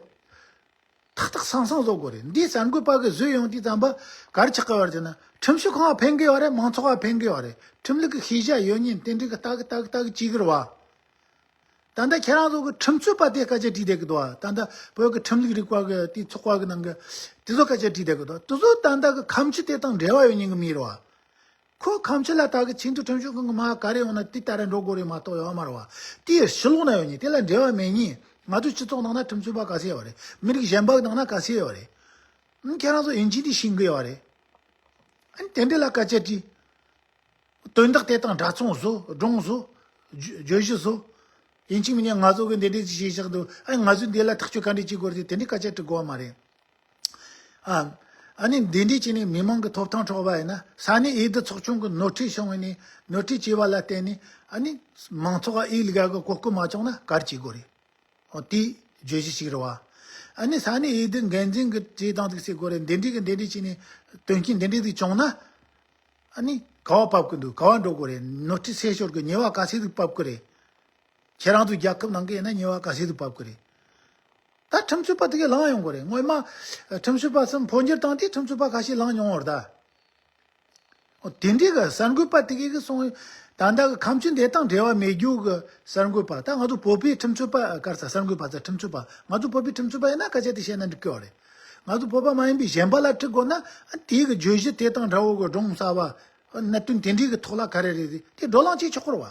ཐག་ཐག་སང་སང་བཟོ་དགོས་རེད། འདིའི་གསར་འགོད་པ་གི་བཟོས་ཡོང་དུས་ཙམ་པ་ག་རེ་ཆགས་ཀྱི་ཡོད་རེད་ཟེར་ན་ཁྲིམས་ཞིབ་ཁང་ལ་ཕན་གི་ཡོད་རེད། མང་ཚོགས་ལ་ཕན་གི་ཡོད་རེད། ཁྲིམས་ལུགས་ཀྱི་ཤེས་བྱ་ཡོད་མཁན་དེ་འདྲའི་གི་ལྟ་གི་ལྟ་གི་ལྟ་གི་བྱེད་གི་རེད་བ། ད་ལྟ་ཁྱེད་རང་ཚོ་གི་ཁྲིམས་རྩོད་པ་དེ་སྐད་ཆ་དྲིས་བསྡད་གི་འདུག་བ། ད་ལྟ་བོད་ཀྱི་ཁྲིམས་ལུགས་རིག་པ་གི་དེ་ཚོགས་པ་གི་ནང་གི་དེ་ཚོ་སྐད་ཆ་དྲིས་བསྡད་གི་འདུག་དེ་ཚོ་ད་ལྟ་གི་ཁམས་ཕྱི་དེ་དང་འབྲེལ་བ་ཡོད་མཁན་གི་མི་རེད་བ། ཁོ་ཁམས་ཕྱི་ལ་ད་གི་ཆེས་མཐོའི་ཁྲིམས་ཞིབ་ཁང་གི་མ་ག་རེ་ཡོང་ན་དེ་ལྟར་འགྲོ་དགོས་རེད་མ་གཏོགས་ཡོད་མ་རེད་བ། དེ་ཕྱི་ལོགས་ན་ཡོད་མཁན་དེ་ལ་འབྲེལ་བ་མེད་མཁན། ང་ཚོའི་སྤྱི་ཚོགས་ནང་ན་ཁྲིམས་རྩོད་པ་ག་ཚད་ཡོད་རེད། མི་རིགས་གཞན་པ་གི་ནང་ན་ག་ཚད་ཡོད་རེད། ཨ་ཁྱེད་རང་ཚོ་དབྱིན་ཇི་འདི་ཤེས་གི་ཡོད་རེད། ཨ་དེ་འདྲ་ལ་སྐད་ཆ་དྲིས། དོན་དག་དེ་དང་འདྲ་མཚུངས་བཟོ། སྒྲུང་བཟོ། བརྗོད་བརྗོད་གཞི་བཟོ། ཡིན་གཅིག་མིན་གཉིས་ང་ཚོ་གི་འདི་འདྲས་ཅིག་བྱས་བཞག་འདུག་ཨ་ང་ཚོས་འདི་ལ་ཐག་གཅོད་ག་འདྲས་བྱེད་དགོས་རེད། དེ་འདྲས་སྐད་ཆ་དྲི་དགོས་པ་མ་རེད། ཨ་ཨ་ནི་འདི་འདྲས་བྱས་ནས་མི་མང་གི་ཐོབ་ཐང་འཕྲོག་པ་ཡིན་ན། ས་གནས་འོས་བསྡུ་ཚོགས་ཆུང་གི་ནོར་འཁྲུལ་བྱུང་བ་ནས་ནོར་འཁྲུལ་བྱས་པ་ལ་བརྟེན་ནས་ཨ་ནི་མང་ཚོགས་ཨེ་ལི་ག་གི་གོ་སྐབས་མ་བྱུང་ན་ག་རེ་བྱེད་དགོས་རེད། འོ་དེའི་བརྗོད་གཞི་ཞིག་རེད་བ། ཨ་ནི་ས་གནས་འོས་བསྡུ་འགན་འཛིན་གྱི་བྱེད་སྟངས་ཅིག་ཟེར་དགོས་རེད། འདི་འདྲས་ཀྱི་འདི་འདྲས་བྱས་ནས་དོན་རྐྱེན་འདི་འདྲས་ཅིག་བྱུང་ན། ཨ་ནི་ག་བ་བབས་ཀྱི་འདུག་ག་བ་འགྲོ་དགོས་རེད། ནོར་འཁྲུལ་སེལ་ཞོར་གྱི་ཉེས་པ་ག་ཚད་ཅིག་བབས་ཀྱི་རེད། ཁྱེད་རང་ཚོའི་རྒྱལ་ཁབ་ནང་གི་ཡིན་ན་ཉེས་པ་ག་ཚད་ཅིག་བབས་ཀྱི་རེད། ད་ཁྲིམས་རྩོད་པ་དེ་གས་ལངས་ཡོང་དགོས་རེད། སྔོན་མ་ཁྲིམས་རྩོད་པ་ཚོ་འཕོ་འགྱུར་བཏང་དུས་ཁྲིམས་རྩོད་པ་ཁ་ཤས་ལངས་མྱོང་བ་རེད་ད། འོ་དེ་འདྲའི་གི་གསར་འགོད་པ་དེ་གས་གི་སོང་། ད་ལྟ་གི་ཁམས་ཆུ་འདི་དང་འབྲེལ་བ་མེད་རྒྱུ་གི་གསར་འགོད་པ། ད་ང་ཚོ་བོད་པའི་ཁྲིམས་རྩོད་པ་ག་རེ་ཟ། གསར་འགོད་པ་ཟ། ཁྲིམས་རྩོད་པ། ང་ཚོ་བོད་པའི་ཁྲིམས་རྩོད་པ་ཡིན་ན་སྐད་ཆ་དེ་བཤད་ན་འགྲིག་གི་ཡོད་རེད། ང་ཚོ་བོད་པ་མ་ཡིན་པའི་གཞན་པ་ལ་དྲི་དགོས་ན་ཨ་དེའི་གི་བརྗོད་གཞི་དེ་དང་འདྲ་བོ་གི་སྒྲུང་གསར་བ། གནད་དོན་དེ་འདྲའི་གི་ཐོག་ལ་ག་རེ་རེད་རེད་དེ་བགྲོ་གླེང་བྱེད་ཆོག་གི་རེད་བ།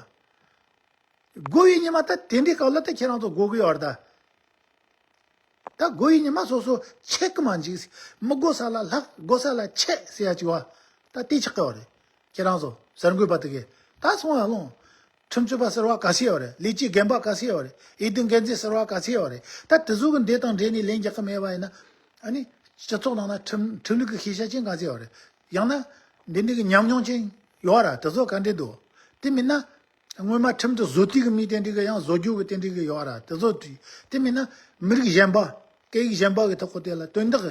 དགོས་པའི་ཉི་མ་ད་དེ་འདྲའི་སྐབས་ལ་ད་ཁྱེད་རང་ཚོ་དགོས་གི་ཡོད་རེད་ད། ད་དགོས་པའི་ཉི་མ་སོ་སོ་ཆད་གི་མ་འཇིག། མི་དགོས་ས་ལ་ལྷག་དགོས་ས་ལ་ཆད་ཟེར་ཡ་ཅིག་བ། ད་དེ་ཆགས་ཀྱི་ཡོད་རེད། ཁྱེད་རང་ཚོ་གསར་འགོད་པ་དེ་གས་ད་སོང་ཡ་ལོང་། ཁྲིམས་རྩོད་པ་ཟེར་བ་ག་ཚད་ཡོད་རེད། ལས་བྱེད་རྒན་པ་ག་ཚད་ཡོད་རེད། འོས་བསྡུ་འགན་འཛིན་ཟེར་བ་ག་ཚད་ཡོད་རེད། ད་དེ་ཚོ་གི་འདི་དང་འབྲེལ་ནས་ལན་རྒྱག་གི་མེད་པ་ཡིན་ན། ཨ་ནི་སྤྱི་ཚོགས་ནང་ན་ཁྲིམས་ཁྲིམས་ལུགས་ཀྱི་ཤེས་བྱ་ཅན་ག་ཚད་ཡོད་རེད། ཡང་ན་འདི་འདྲ་གི་ཉམས་མྱོང་ཅན་ཡོད་ར། དེ་ཚོ་ག་འདྲས་འདུག་དེ་མིན་ན། སྔོན་མ་ཁྲིམས་དེ་བཟོ་དུས་ཀྱི་མི་དེ་འདྲ་གི་ཡང་བཟོ་རྒྱུ་གི་དེ་འདྲ་གི་ཡོད་ར། དེ་ཚོ་དེ་དེ་མིན་ན་མི་རིགས་གཞན་པ། སྐད་ཡིག་གཞན་པ་གི་ཐོག་གི་དེ་ལ་དོན་དག་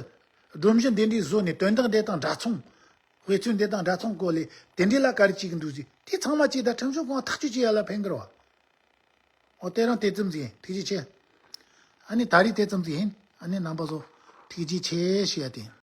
སྒྲོམ་གཞི་འདི་འདྲའི་བཟོ་ནས་དོན་དག་འདི་དང་འདྲ་མཚུངས། དཔེ་མཚོན་འདི་དང་འདྲ་མཚུངས་སྐོར་ལས་དེ་འདྲའི་ལ་ག་རེ་བྱེད་ཀྱི་འདུག་ཟེར། དེ་ཚང་མ་བྱས་ད་ཁྲིམས་ཞིབ་ཁང་ཐག་གཅོད་བྱེད་ཡ་ལ་ཕན་གི་རེད་བ། འོ་དེ་རང་དེ་ཙམ་ཟིག་ཡིན། ཐུགས་རྗེ་ཆེ། ཨ་ནི་ད་རེས་དེ་ཙམ་ཟིག་ཡིན། ཨ་ནི་རྣམ་པ་ཚོ་ཐུགས་རྗེ་ཆེ་ཞུ་ཡ་དེ་ཡིན།